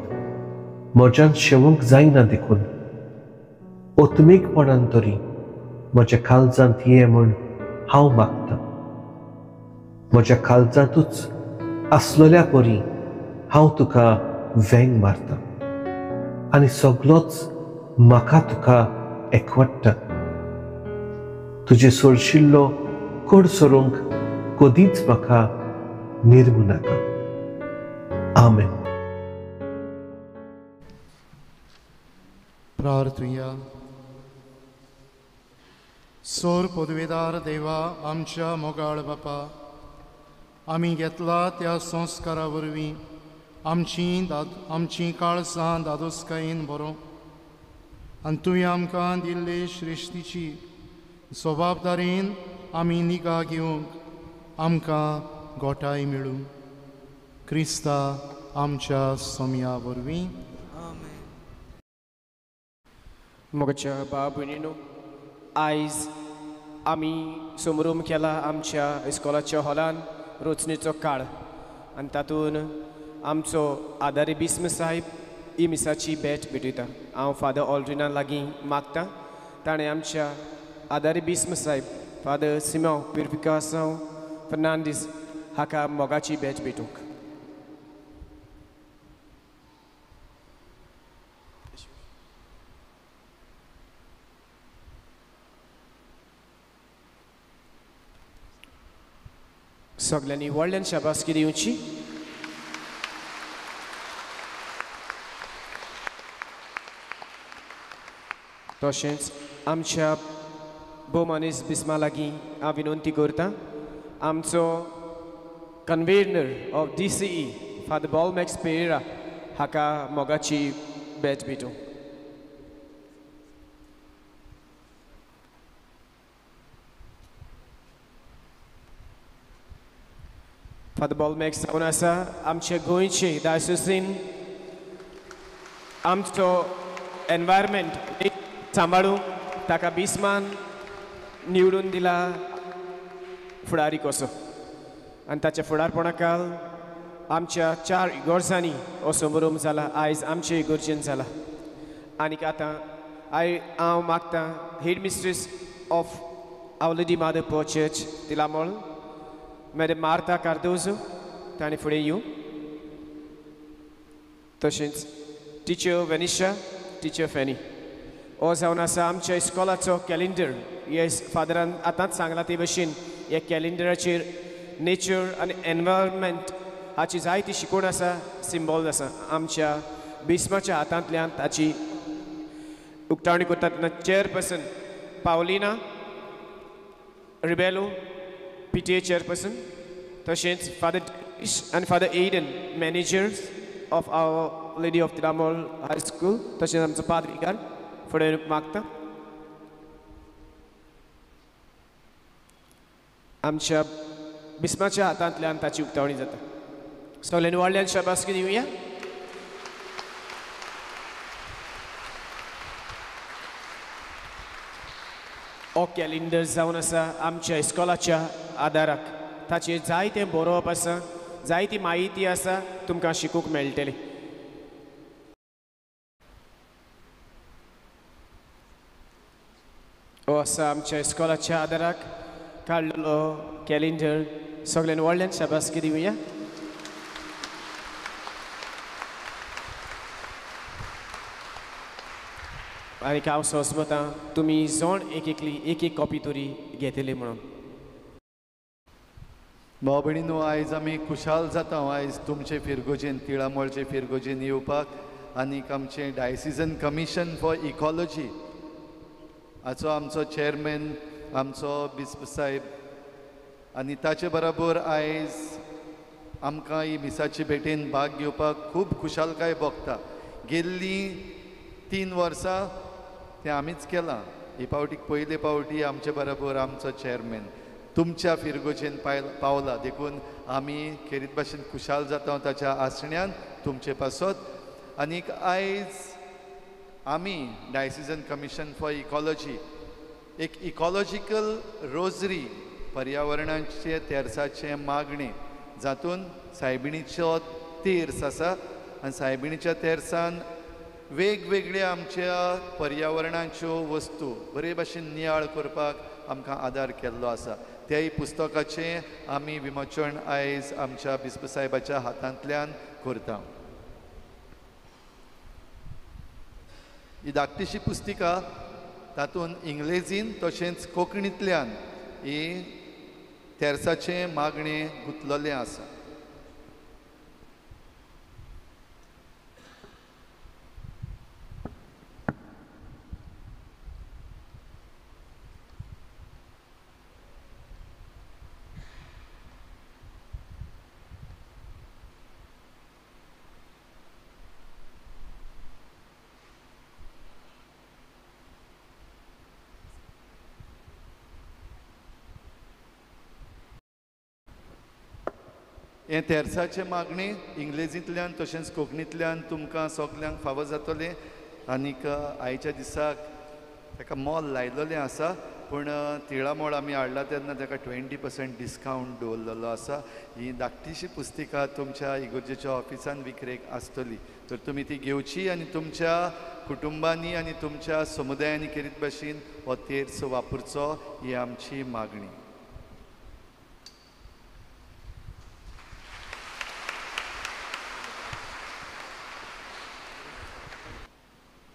म्हज्यान शेवूंक जायना देखून आत्मीकपणान तरी म्हज्या काळजांत ये म्हूण हांव मागता. म्हज्या काळजांतूच आसलेल्या परी हांव तुका वेंग मारता आनी सगलोच म्हाका तुका एकवट्टा. तुजें सोडशिल्लो कोड सरूंक कदीच म्हाका निर्मू नाका. आमेन. प्रार्थुया. सोर पदवेदार देवा आमच्या मोगाळ बापा, आमी घेतला त्या संस्कारा वरवीं आमची काळसां दादोसकायेन बरो आनी तुवें आमकां दिल्ले श्रेश्ठीची जबाबदारेन आमी निगा घेवंक आमकां गोठाय मेळूं. क्रिस्ता आमच्या सोम्या वरवीं. मोगाच्या भाव भयणीनो, आयज आमी समरूम केला आमच्या इस्कॉलाच्या हॉलान रोचणेचो काळ आनी तातूंत आमचो आदारी बिस्म साहेब ही मिसाची भेट भेटयता. हांव फादर ऑल्ड्रिना लागीं मागता ताणें आमच्या आदारी बिस्म साहेब फादर सिमांव प्युरिफिकासांव फर्नांडीस हाका मोगाची भेट भेटूंक. सगळ्यांनी व्हडल्यान शाबासकी दिवची. तशेंच आमच्या भोवमानेस्त बिस्मा लागीं हांव विनंती करता, आमचो convener of DCE father Bolmax Pereira हाका मोगाची भेट भेटूं. फादर बॉलमॅक्स जावन आसा आमचे गोंयचे डायसिसीन आमचो एनवायरमेंट सांबाळूंक ताका बिस्मान निवडून दिला फुडारी कसो आनी ताच्या फुडारपणा काल आमच्या चार इगोर्जांनी हो समारोप जाला, आयज आमचे इगोर्जेन जाला. आनीक आतां हांव मागतां head mistress of Our Lady Mother Poor Church Tilamol madam Martha Cardozo ताणें फुडें येवं. तशेंच टिचर वेनिशा, टिचर फॅनी. हो जावन आसा आमच्या इस्कॉलाचो कॅलेंडर. हे फादरान आतांच सांगलां ते भशेन ह्या कॅलेंडराचेर नेचर आनी एनवायरमेंट हाची जायती शिकवण आसा, सिंबॉल आसा. आमच्या बिस्माच्या हातांतल्यान ताची उक्तावणी करता तेन्ना chairperson Paulina Rebelo PTA chairperson, तशेंच फादर आनी father Aiden managers of Our Lady of Tilamol high school, तशेंच आमचो पाद्रीकार फुडें मागता. आमच्या बिस्माच्या हातांतल्यान ताची उक्तावणी जाता. सगळ्यांनी व्हडल्यान शाबासकी दिवया. हो कॅलेंडर जावन आसा आमच्या इस्कॉलाच्या आदाराक. ताचेर जायतें बरोवप आसा, जायती म्हायती आसा, तुमकां शिकूंक मेळटली. हो आसा आमच्या इस्कॉलाच्या आदाराक काडलेलो कॅलेंडर. सगळ्यांनी व्हडल्यान शाबासकी दिवया. आनी हांव सोंसमतां तुमी जण एक एकली एक एक कॉपी तरी घेतली म्हणून. भाव भयणीनो, आयज आमी खुशाल जाता आयज तुमचे फिरगोजेन तिळामोळचे फिरगोजेन येवपाक आनीक आमचें डायसिजन कमिशन फॉर इकॉलॉजी हाचो आमचो चेअरमॅन आमचो बिस्प साहेब आनी ताचे बराबर आयज आमकां ही मिसाची भेटेन भाग घेवपाक खूब खुशालकाय भोगता. गेल्लीं 3 वर्सां तें आमीच केलां. ही पावटी पयले पावटी आमचे बराबर आमचो चेअरमॅन तुमच्या फिरगोजेन पावला, देखून आमी खेरीत भाशेन खुशाल जाता ताच्या आसण्यान तुमचे पासत. आनीक आयज आमी डायसिजन कमिशन फॉर इकॉलॉजी एक इकॉलॉजिकल रोजरी पर्यावरणाचे तेर्साचें मागणें जातून सायबिणीचो तेर्स आसा आनी सायबिणीच्या तेर्सान वेगवेगळ्या आमच्या पर्यावरणाच्यो वस्तू बरे भाशेन नियाळ करपाक आमकां आदार केल्लो आसा. त्याय पुस्तकाचें आमी विमोचन आयज आमच्या बिस्प साहेबाच्या हातांतल्यान करता. ही धाकटीशी पुस्तिका तातूंत इंग्लेजीन तशेंच कोंकणींतल्यान ही तेर्साचें मागणें गुंतलेलें आसा. हें तेर्साचें मागणें इंग्लेजींतल्यान तशेंच कोंकणींतल्यान तुमकां सगल्यांक फावो जातलें आनीक आयच्या दिसाक ताका मोल लायलेलें आसा, पूण तिळामोळ आमी हाडला तेन्ना ताका 20% डिस्कावंट दवरलेलो आसा. ही धाकटीशी पुस्तिका तुमच्या इगोर्जेच्या ऑफिसान विक्रेक आसतली, तर तुमी ती घेवची आनी तुमच्या कुटुंबांनी आनी तुमच्या समुदायांनी केरीत भाशेन हो तेर्स वापरचो ही आमची मागणी.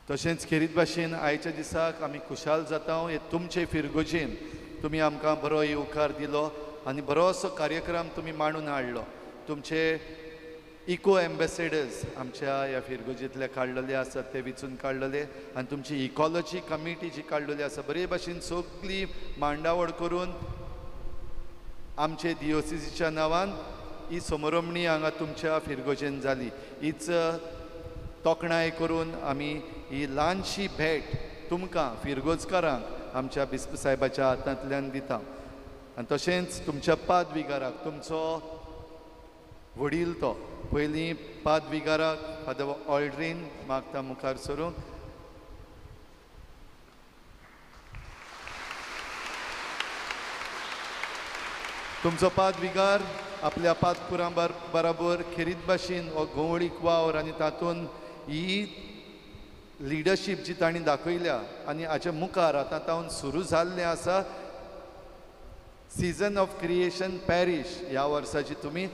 तशेंच खेरीत भाशेन आयच्या दिसाक आमी खुशाल जाता हे तुमचे फिरगोजेन तुमी आमकां बरो येवकार दिलो आनी बरो असो कार्यक्रम तुमी मांडून हाडलो. तुमचे इको एम्बेसेडर्स आमच्या ह्या फिरगोजेंतले काडलेले आसात ते विचून काडलेले आनी तुमची इकॉलॉजी कमिटी जी काडलेली आसा बरे भाशेन सगळी मांडावळ करून आमचे दियोसिसीच्या नांवान ही समरमणी हांगा तुमच्या फिरगोजेन जाली. हीच तोखणाय करून आमी ही ल्हानशी भेट तुमकां फिरगोजकारांक आमच्या बिस्प साहेबाच्या हातांतल्यान दिता. आनी तशेंच तुमच्या पादविगाराक, तुमचो वडील तो पयलीं पादविगाराक फादर ऑल्ड्रीन मागता मुखार सरूंक. तुमचो पादविगार आपल्या पादकुरां बराबर खेरीत भाशेन हो गंवळीक वावर आनी तातूंत ही लिडरशीप जी तांणी दाखयल्या आनी हाचे मुखार आतां तावन सुरू जाल्लें आसा सीजन ऑफ क्रिएशन पॅरीश ह्या वर्साची तुमी,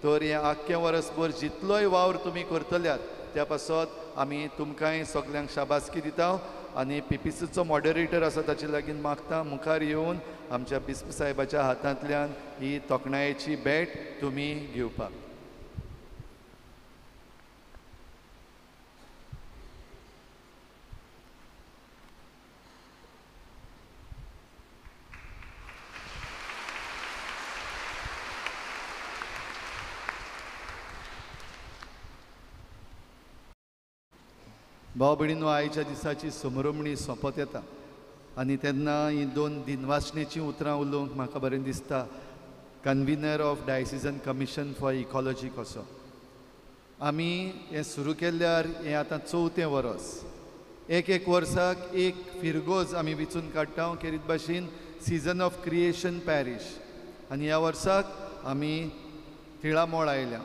तर हें आख्खें वर्सभर जितलोय वावर तुमी करतल्यात त्या पासत आमी तुमकांय सगल्यांक शाबासकी दिता. आनी पीपीसीचो मॉडरेटर आसा ताचे लागीं मागता मुखार येवन आमच्या बिस्प साहेबाच्या हातांतल्यान ही तोखणायेची भेट तुमी घेवपाक. भाव भयणीनो, आयच्या दिसाची समरमणी सोंपत येता आनी तेन्ना ही दोन दिनवासणेचीं उतरां उलोवंक म्हाका बरें दिसता. Convener of diocesan commission for ecology कसो आमी हें सुरू केल्यार हें आतां चवथें वरस. एक एक वर्साक एक फिरगोज आमी विचून काडटा खेरीत भाशेन सीजन ऑफ क्रिएशन पॅरीश आनी ह्या वर्साक आमी तिळामोळ आयल्या.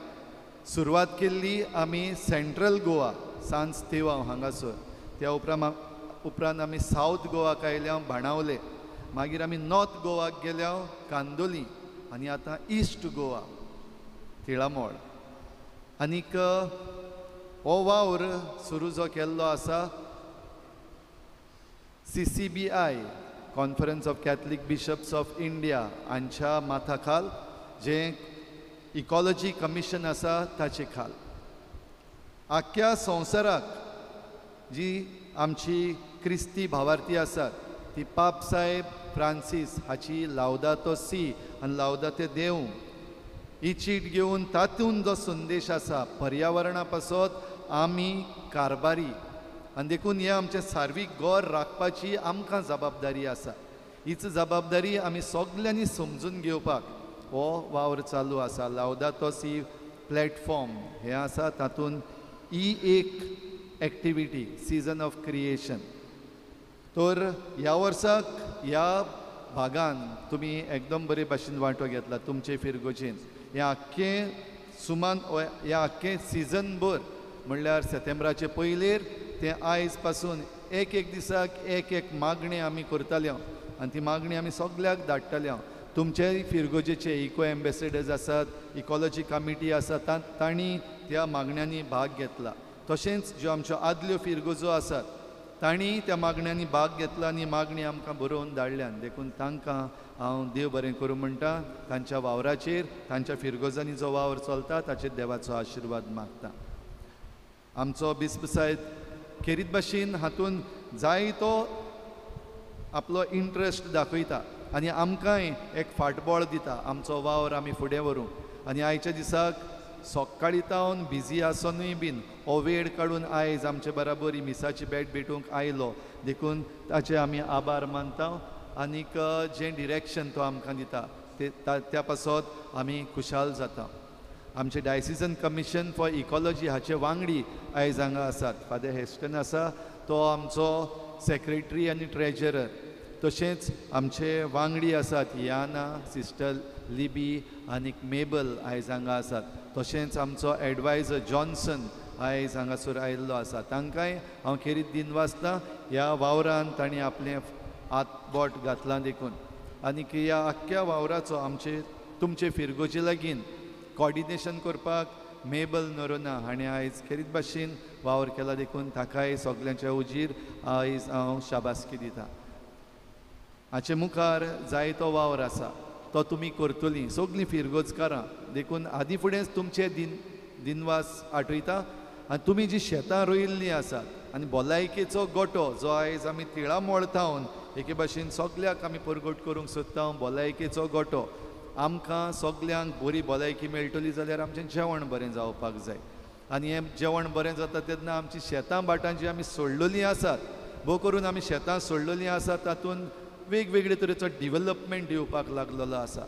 सुरवात केल्ली आमी सेंट्रल गोवा सांज तेवाव हांगासर, त्या उपरांत आमी सावथ गोवाक आयल्या बाणावले, मागीर आमी नॉर्थ गोवाक गेल्या कांदोली आनी आतां इस्ट गोवा तिळामोळ. आनीक हो वावर सुरू जो केल्लो आसा CCBI conference of Catholic bishops of India हांच्या माथाखाल जें इकॉलॉजी कमिशन आसा ताचे खाल आख्ख्या संवसाराक जी आमची क्रिस्ती भावार्थी आसात ती पाप साहेब फ्रांसीस हाची लावदातो सी आनी लावदाते देव ही चीट घेवन तातूंत जो संदेश आसा पर्यावरणा पासत आमी कारभारी आनी देखून हें आमचें सार्वीक गोर राखपाची आमकां जबाबदारी आसा. हीच जबाबदारी आमी सगल्यांनी समजून घेवपाक हो वावर चालू आसा. लावदातो सी प्लॅटफॉर्म हें आसा तातूंत ही एक एक्टिविटी सीजन ऑफ क्रिएशन. तर ह्या वर्साक ह्या भागान तुमी एकदम बरे भाशेन वांटो घेतला तुमचे फिरगोजेन. हें आख्खें सुमान ह्या आख्खें सिजन भर म्हणल्यार सप्टेंबराचे पयलेर तें आयज पासून एक एक दिसाक एक एक मागणी आमी करताले आनी ती मागणी आमी सगल्याक धाडटाले. तुमचे फिरगोजेचे इको एम्बेसेडर्स आसात, इकॉलॉजी कमिटी आसा, तांणी त्या मागण्यांनी भाग घेतला. तशेंच ज्यो आमच्यो आदल्यो फिरगोजो आसात तांणी त्या मागण्यांनी भाग घेतला आनी मागणी आमकां बरोवन धाडल्यान, देखून तांकां हांव देव बरें करूं म्हणटा. तांच्या वावराचेर, तांच्या फिरगोजांनी जो वावर चलता ताचेर देवाचो आशिर्वाद मागता. आमचो बिस्प साहेब खेरीत भाशेन हातूंत जायतो आपलो इंट्रस्ट दाखयता आनी आमकांय एक फाटबळ दिता आमचो वावर आमी फुडें व्हरूंक. आनी आयच्या दिसाक सकाळीं तावन बिजी आसोनूय बीन हो वेळ काडून आयज आमचे बराबर ही मिसाची भेट भेटूंक आयलो, देखून ताचे आमी आभार मानता. आनीक जें डिरेक्शन तो आमकां दिता ते त्या पासत आमी खुशाल जाता. आमचे डायसिजन कमिशन फॉर इकॉलॉजी हाचे वांगडी आयज हांगा आसात. फादर हेस्टन आसा, तो आमचो सेक्रेटरी आनी ट्रेजरर. तशेंच आमचे वांगडी आसात याना, सिस्टर लिबी आनी मेबल आयज हांगा आसात. तशेंच आमचो एडवायजर जॉन्सन आयज हांगासर आयिल्लो आसा. तांकांय हांव खेरीत दिनवासता ह्या वावरान तांणी आपलें हातबोट घातलां देखून. आनी ह्या आख्ख्या वावराचो आमचे तुमचे फिरगोजे लागीं कॉर्डिनेशन करपाक मेबल नोरोना हाणें आयज खेरीत भाशेन वावर केला देखून ताकाय सगल्यांच्या उजीर आयज हांव शाबासकी दिता. हाचे मुखार जायतो वावर आसा, तो तुमी करतलीं सगळीं फिरगोजकारां देखून आदी फुडेंच तुमचे दिनवास आठयता. आनी तुमी जी शेतां रोयिल्लीं आसात आनी भलायकेचो गोटो जो आयज आमी तिळामोळ थावन एके भाशेन सगल्याक आमी परगट करूंक सोदता. भलायकेचो गोटो आमकां सगल्यांक बरी भलायकी मेळटली जाल्यार आमचें जेवण बरें जावपाक जाय. आनी हें जेवण बरें जाता तेन्ना आमची शेतां भाटां जीं आमी सोडलेलीं आसात, भोव करून आमी शेतां सोडलेलीं आसात तातूंत वेगवेगळे तरेचो डिवलपमेंट येवपाक लागलेलो आसा.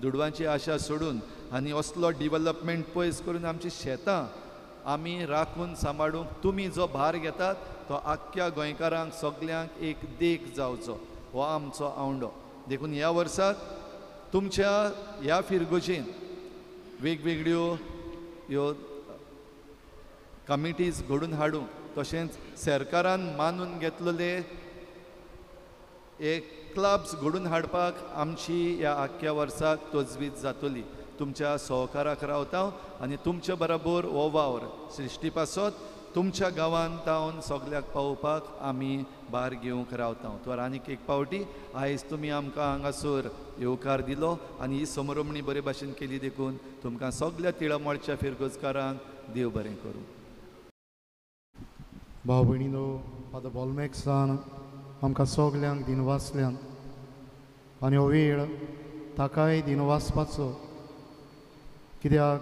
दुडवांची आशा सोडून आनी असलो डिवलपमेंट पयस करून आमची शेतां आमी राखून सांबाळूंक तुमी जो भार घेतात तो आख्ख्या गोंयकारांक सगल्यांक एक देख जावचो हो आमचो आवंडो. देखून ह्या वर्साक तुमच्या ह्या फिरगोजेन वेगवेगळ्यो ह्यो कमिटीज घडून हाडूंक, तशेंच सरकारान मानून घेतलेले एक क्लब्स घडून हाडपाक आमची ह्या आख्ख्या वर्साक तजवीज जातली. तुमच्या सहकाराक रावता आनी तुमच्या बरोबर हो वावर सृश्टी पासत तुमच्या गांवांत तावन सगल्याक पावोवपाक आमी भार घेवंक रावता. तर आनीक एक पावटी आयज तुमी आमकां हांगासर येवकार दिलो आनी ही समरमणी बरे भाशेन केली देखून तुमकां सगल्या तिळामळच्या फिरगोजकारांक देव बरें करूं. भाव भयणीनो, फादर बॉलमॅक्सान आमकां सगल्यांक दिनवासल्यान आनी हो वेळ ताकाय दिनवासपाचो, कित्याक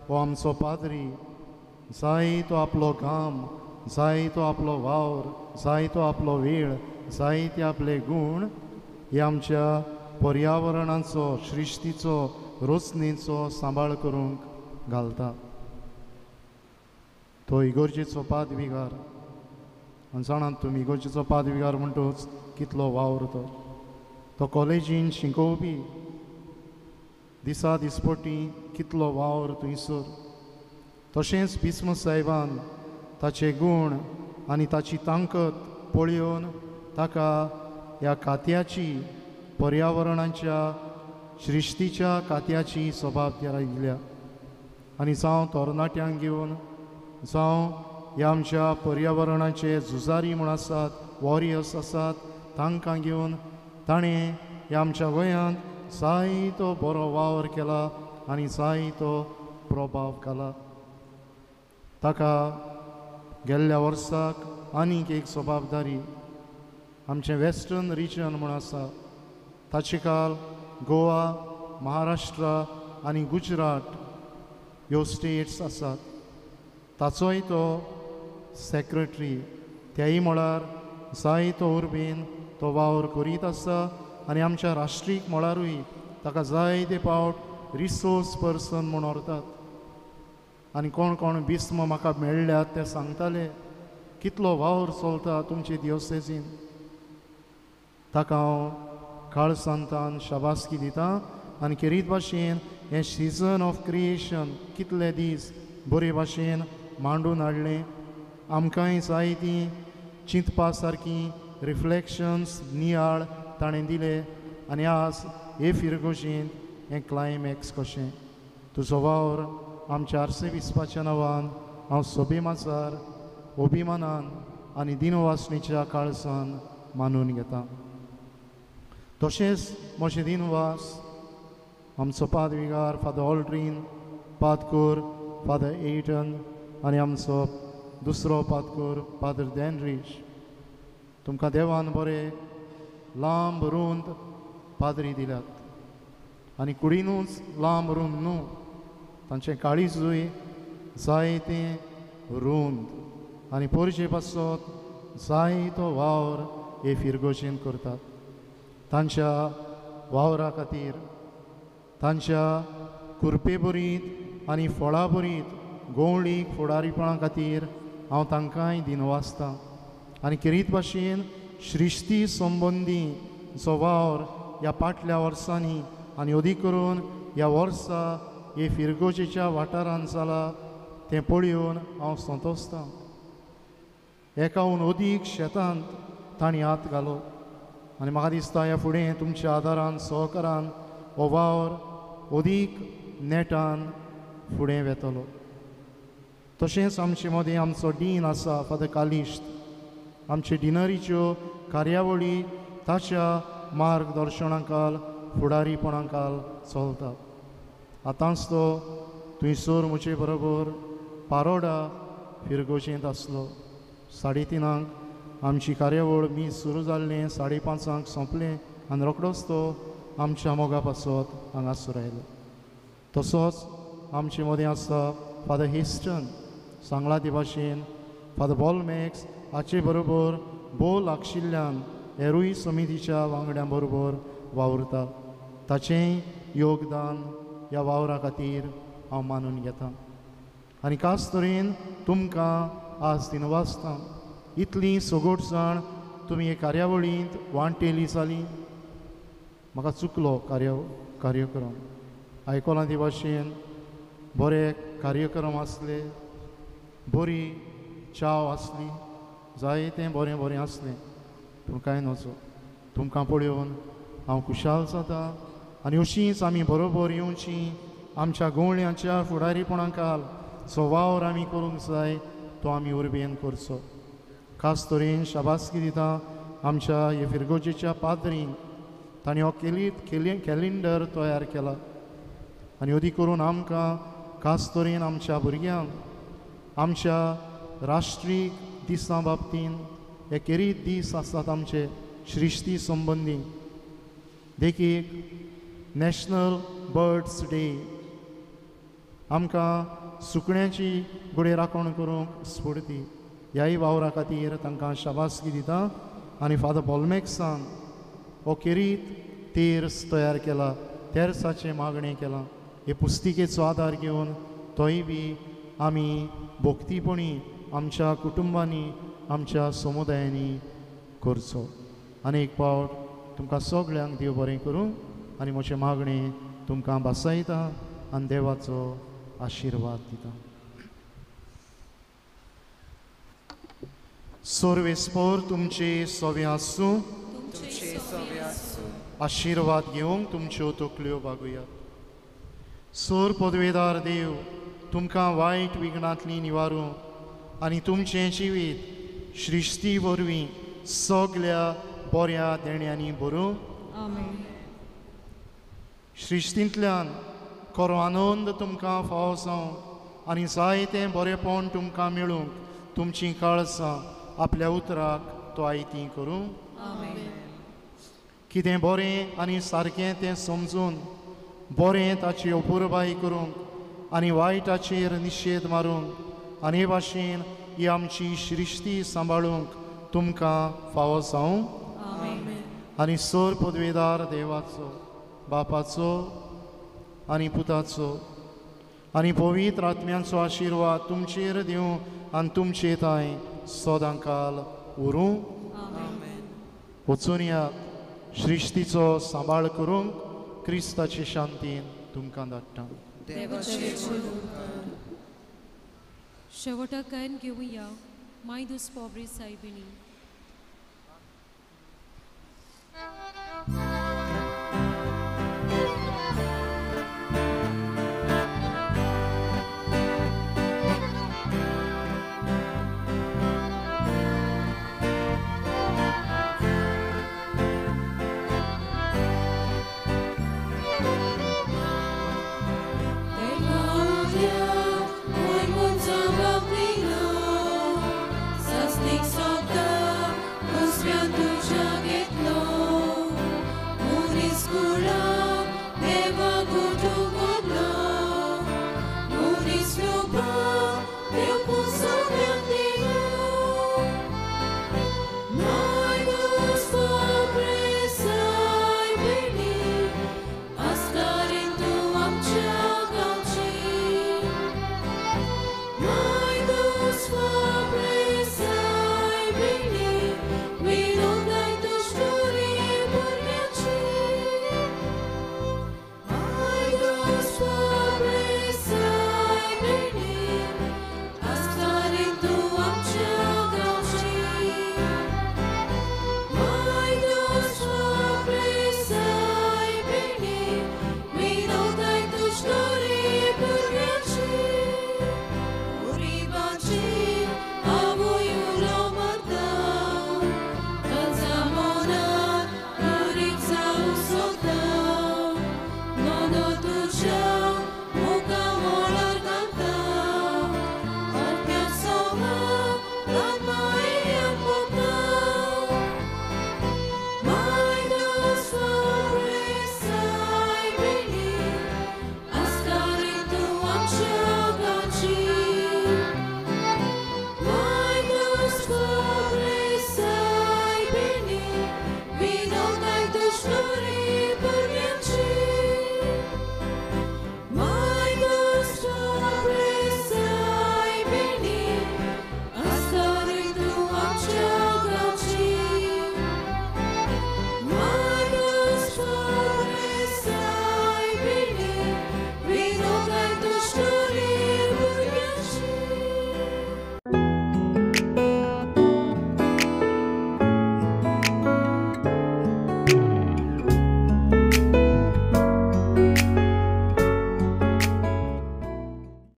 हो आमचो पाद्री जाय तो आपलो घाम, जाय तो आपलो वावर, जाय तो आपलो वेळ, जाय ते आपले गूण हे आमच्या पर्यावरणाचो, सृश्टीचो, रोचणेचो सांबाळ करूंक घालता. तो इगोर्जेचो पादविगार आनी जाणात तुमी इगोर्जेचो पादविगार म्हणटूच कितलो वावर तो. तो कॉलेजीन शिकोवपी दिसा दिसपटी कितलो वावर थंयसर. तशेंच बिस्म साहेबान ताचे गूण आनी ताची तांकत पळोवन ताका ह्या खात्याची, पर्यावरणाच्या, सृश्टीच्या खात्याची जबाबदारी दिल्या. आनी जावं तरणाट्यांक घेवन, जावं ह्या आमच्या पर्यावरणाचे झुजारी म्हूण आसात, वॉरियर्स आसात, तांकां घेवन ताणें ह्या आमच्या गोंयांत जायतो बरो वावर केला आनी जायतो प्रभाव घाला. ताका गेल्ल्या वर्साक आनीक एक जबाबदारी आमचें वेस्टर्न रिजन म्हूण आसा ताचे काल गोवा, महाराष्ट्र आनी गुजरात ह्यो स्टेट्स आसात. ताचोय तो सेक्रेटरी त्याय मळार जायतो उर्बेन तो वावर करीत आसा आनी आमच्या राष्ट्रीक मळारूय ताका जायते पावट रिसोर्स पर्सन म्हूण व्हरतात. आनी कोण कोण बिस्म म्हाका मेळ्ळ्यात ते सांगताले कितलो वावर चलता तुमचे दियोसेजीन. ताका हांव काळसांतान शाबासकी दिता आनी खेरीत भाशेन हें सिजन ऑफ क्रिएशन कितले दीस बरे भाशेन मांडून हाडलें. आमकांय जायतीं चिंतपा सारकीं रिफ्लेक्शन्स, नियाळ ताणें दिले आनी आज हे फिरगोशीन हें क्लायमॅक्स कशें तुजो वावर आमच्या आर्सेबिस्पाच्या नांवान हांव सोबेमाचार अभिमानान आनी दिनवासणीच्या काळसान मानून घेता. तशेंच म्हजें दिनवास आमचो पादविगार फादर ऑल्ड्रीन, पादकोर फादर एटन आनी आमचो दुसरो पादकोर फादर डॅनरीश. तुमकां देवान बरें लांब रुंद पाद्री दिल्यात आनी कुडीनूच लांब रुंद न्हू, तांचें काळीजूय जायतें रुंद आनी पोरचे पासत जायतो वावर हे फिरगोजेन करतात. तांच्या वावरा खातीर, तांच्या कृपेभरीत आनी फळाभरीत गोवळीक फुडारीपणा खातीर हांव तांकांय दिनवासतां. आनी खेरीत भाशेन श्रिश्टी संबंदी जो वावर ह्या फाटल्या वर्सांनी आनी अदीक करून ह्या वर्सा हे फिरगोजेच्या वाठारांत जाला तें पळोवन हांव संतोसतां. एकाहून अदीक शेतांत तांणी हात घालो आनी म्हाका दिसता ह्या फुडें तुमच्या आदारान सहकारान हो वावर अदीक नेटान फुडें वेतलो. तशेंच आमचे मदीं आमचो डीन आसा फादर कालिश्त, आमचे डिनरीच्यो कार्यावळी ताच्या मार्गदर्शनाखाल फुडारीपणाखाल चलतात. आतांच तो थंयसर म्हजे बरोबर पारोडा फिरगोजेंत आसलो. 3:30 आमची कार्यावळ मीस सुरू जाल्लें, 5:30 सोंपलें आनी रोखडोच तो आमच्या मोगा पासत हांगासर आयलो. तसोच आमचे मदीं आसा फादर हेस्टन, सांगला ते भाशेन फादर बॉलमॅक्स हाचे बरोबर भोव लागशिल्ल्यान हेरूय समितीच्या वांगड्यां बरोबर वावुरता. ताचेंय योगदान ह्या वावरा खातीर हांव मानून घेतां आनी खास तरेन तुमकां आज दिनवासतां. इतलीं सगट जाण तुमी हे कार्यावळींत वांटेली जाली. म्हाका चुकलो कार्यक्रम आयकलां ते भाशेन बरे कार्यक्रम आसले, बरी चाव आसली, जायतें बरें बरें आसलें, पूण कांय नजो. तुमकां पळोवन हांव खुशाल जाता आनी अशींच आमी बरोबर येवची. आमच्या गोवळ्यांच्या फुडारीपणाखाल जो वावर आमी करूंक जाय तो आमी उर्बेन करचो. खास तरेन शाबासकी दिता आमच्या हे फिरगोजेच्या पाद्रींक, तांणी हो कॅलेंडर तयार केला आनी अदीक करून आमकां खास तरेन आमच्या भुरग्यांक आमच्या राष्ट्रीय दिसां बाबतीन हे खेरीत दीस आसात आमचे श्रिश्टी संबंदी, देखीक नॅशनल बर्ड्स डे, आमकां सुकण्यांची घडये राखण करूंक स्फुर्ती. ह्याय वावरा खातीर तांकां शाबासकी दिता. आनी फादर बॉलमॅक्सान हो खेरीत तेर्स तयार केला, तेर्साचें मागणें केलां. हे पुस्तिकेचो आदार घेवन तोय बी आमी भक्तीपणी आमच्या कुटुंबांनी आमच्या समुदायांनी करचो. आनी एक फावट तुमकां सगळ्यांक देव बरें करूं आनी म्हजें मागणें तुमकां भासायता आनी देवाचो आशिर्वाद दिता. सर्वेस्पोर तुमचे सवे आसूं, आशिर्वाद घेवंक तुमच्यो तकल्यो बागुया. सोर पदवेदार देव तुमकां वायट विघ्नांतली निवारूं आनी तुमचें जिवीत श्रिश्टी वरवीं सगल्या बऱ्या देण्यांनी भरूं. श्रिश्टींतल्यान खरो आनंद तुमकां फावो जावं आनी जायतें बरेंपण तुमकां मेळूंक तुमचीं काळजां आपल्या उतराक तो आयती करूं. कितें बरें आनी सारकें तें समजून बरें ताची अपुरबाय करूंक आनी वायटाचेर निशेध मारूंक आनी हे भाशेन ही आमची श्रिश्टी सांबाळूंक तुमकां फावो जावं. आनी सर पदवेदार देवाचो, बापाचो आनी पुताचो आनी पवित्र आत्म्यांचो आशिर्वाद तुमचेर दिवं आनी तुमचे तांय सदांकाल उरूं. वचून यात, श्रिश्टीचो सांबाळ करूंक क्रिस्ताचे शांतीन तुमकां धाडटा. शेवटाक गायन घेवया माय दूस पोब्री सायबिणी.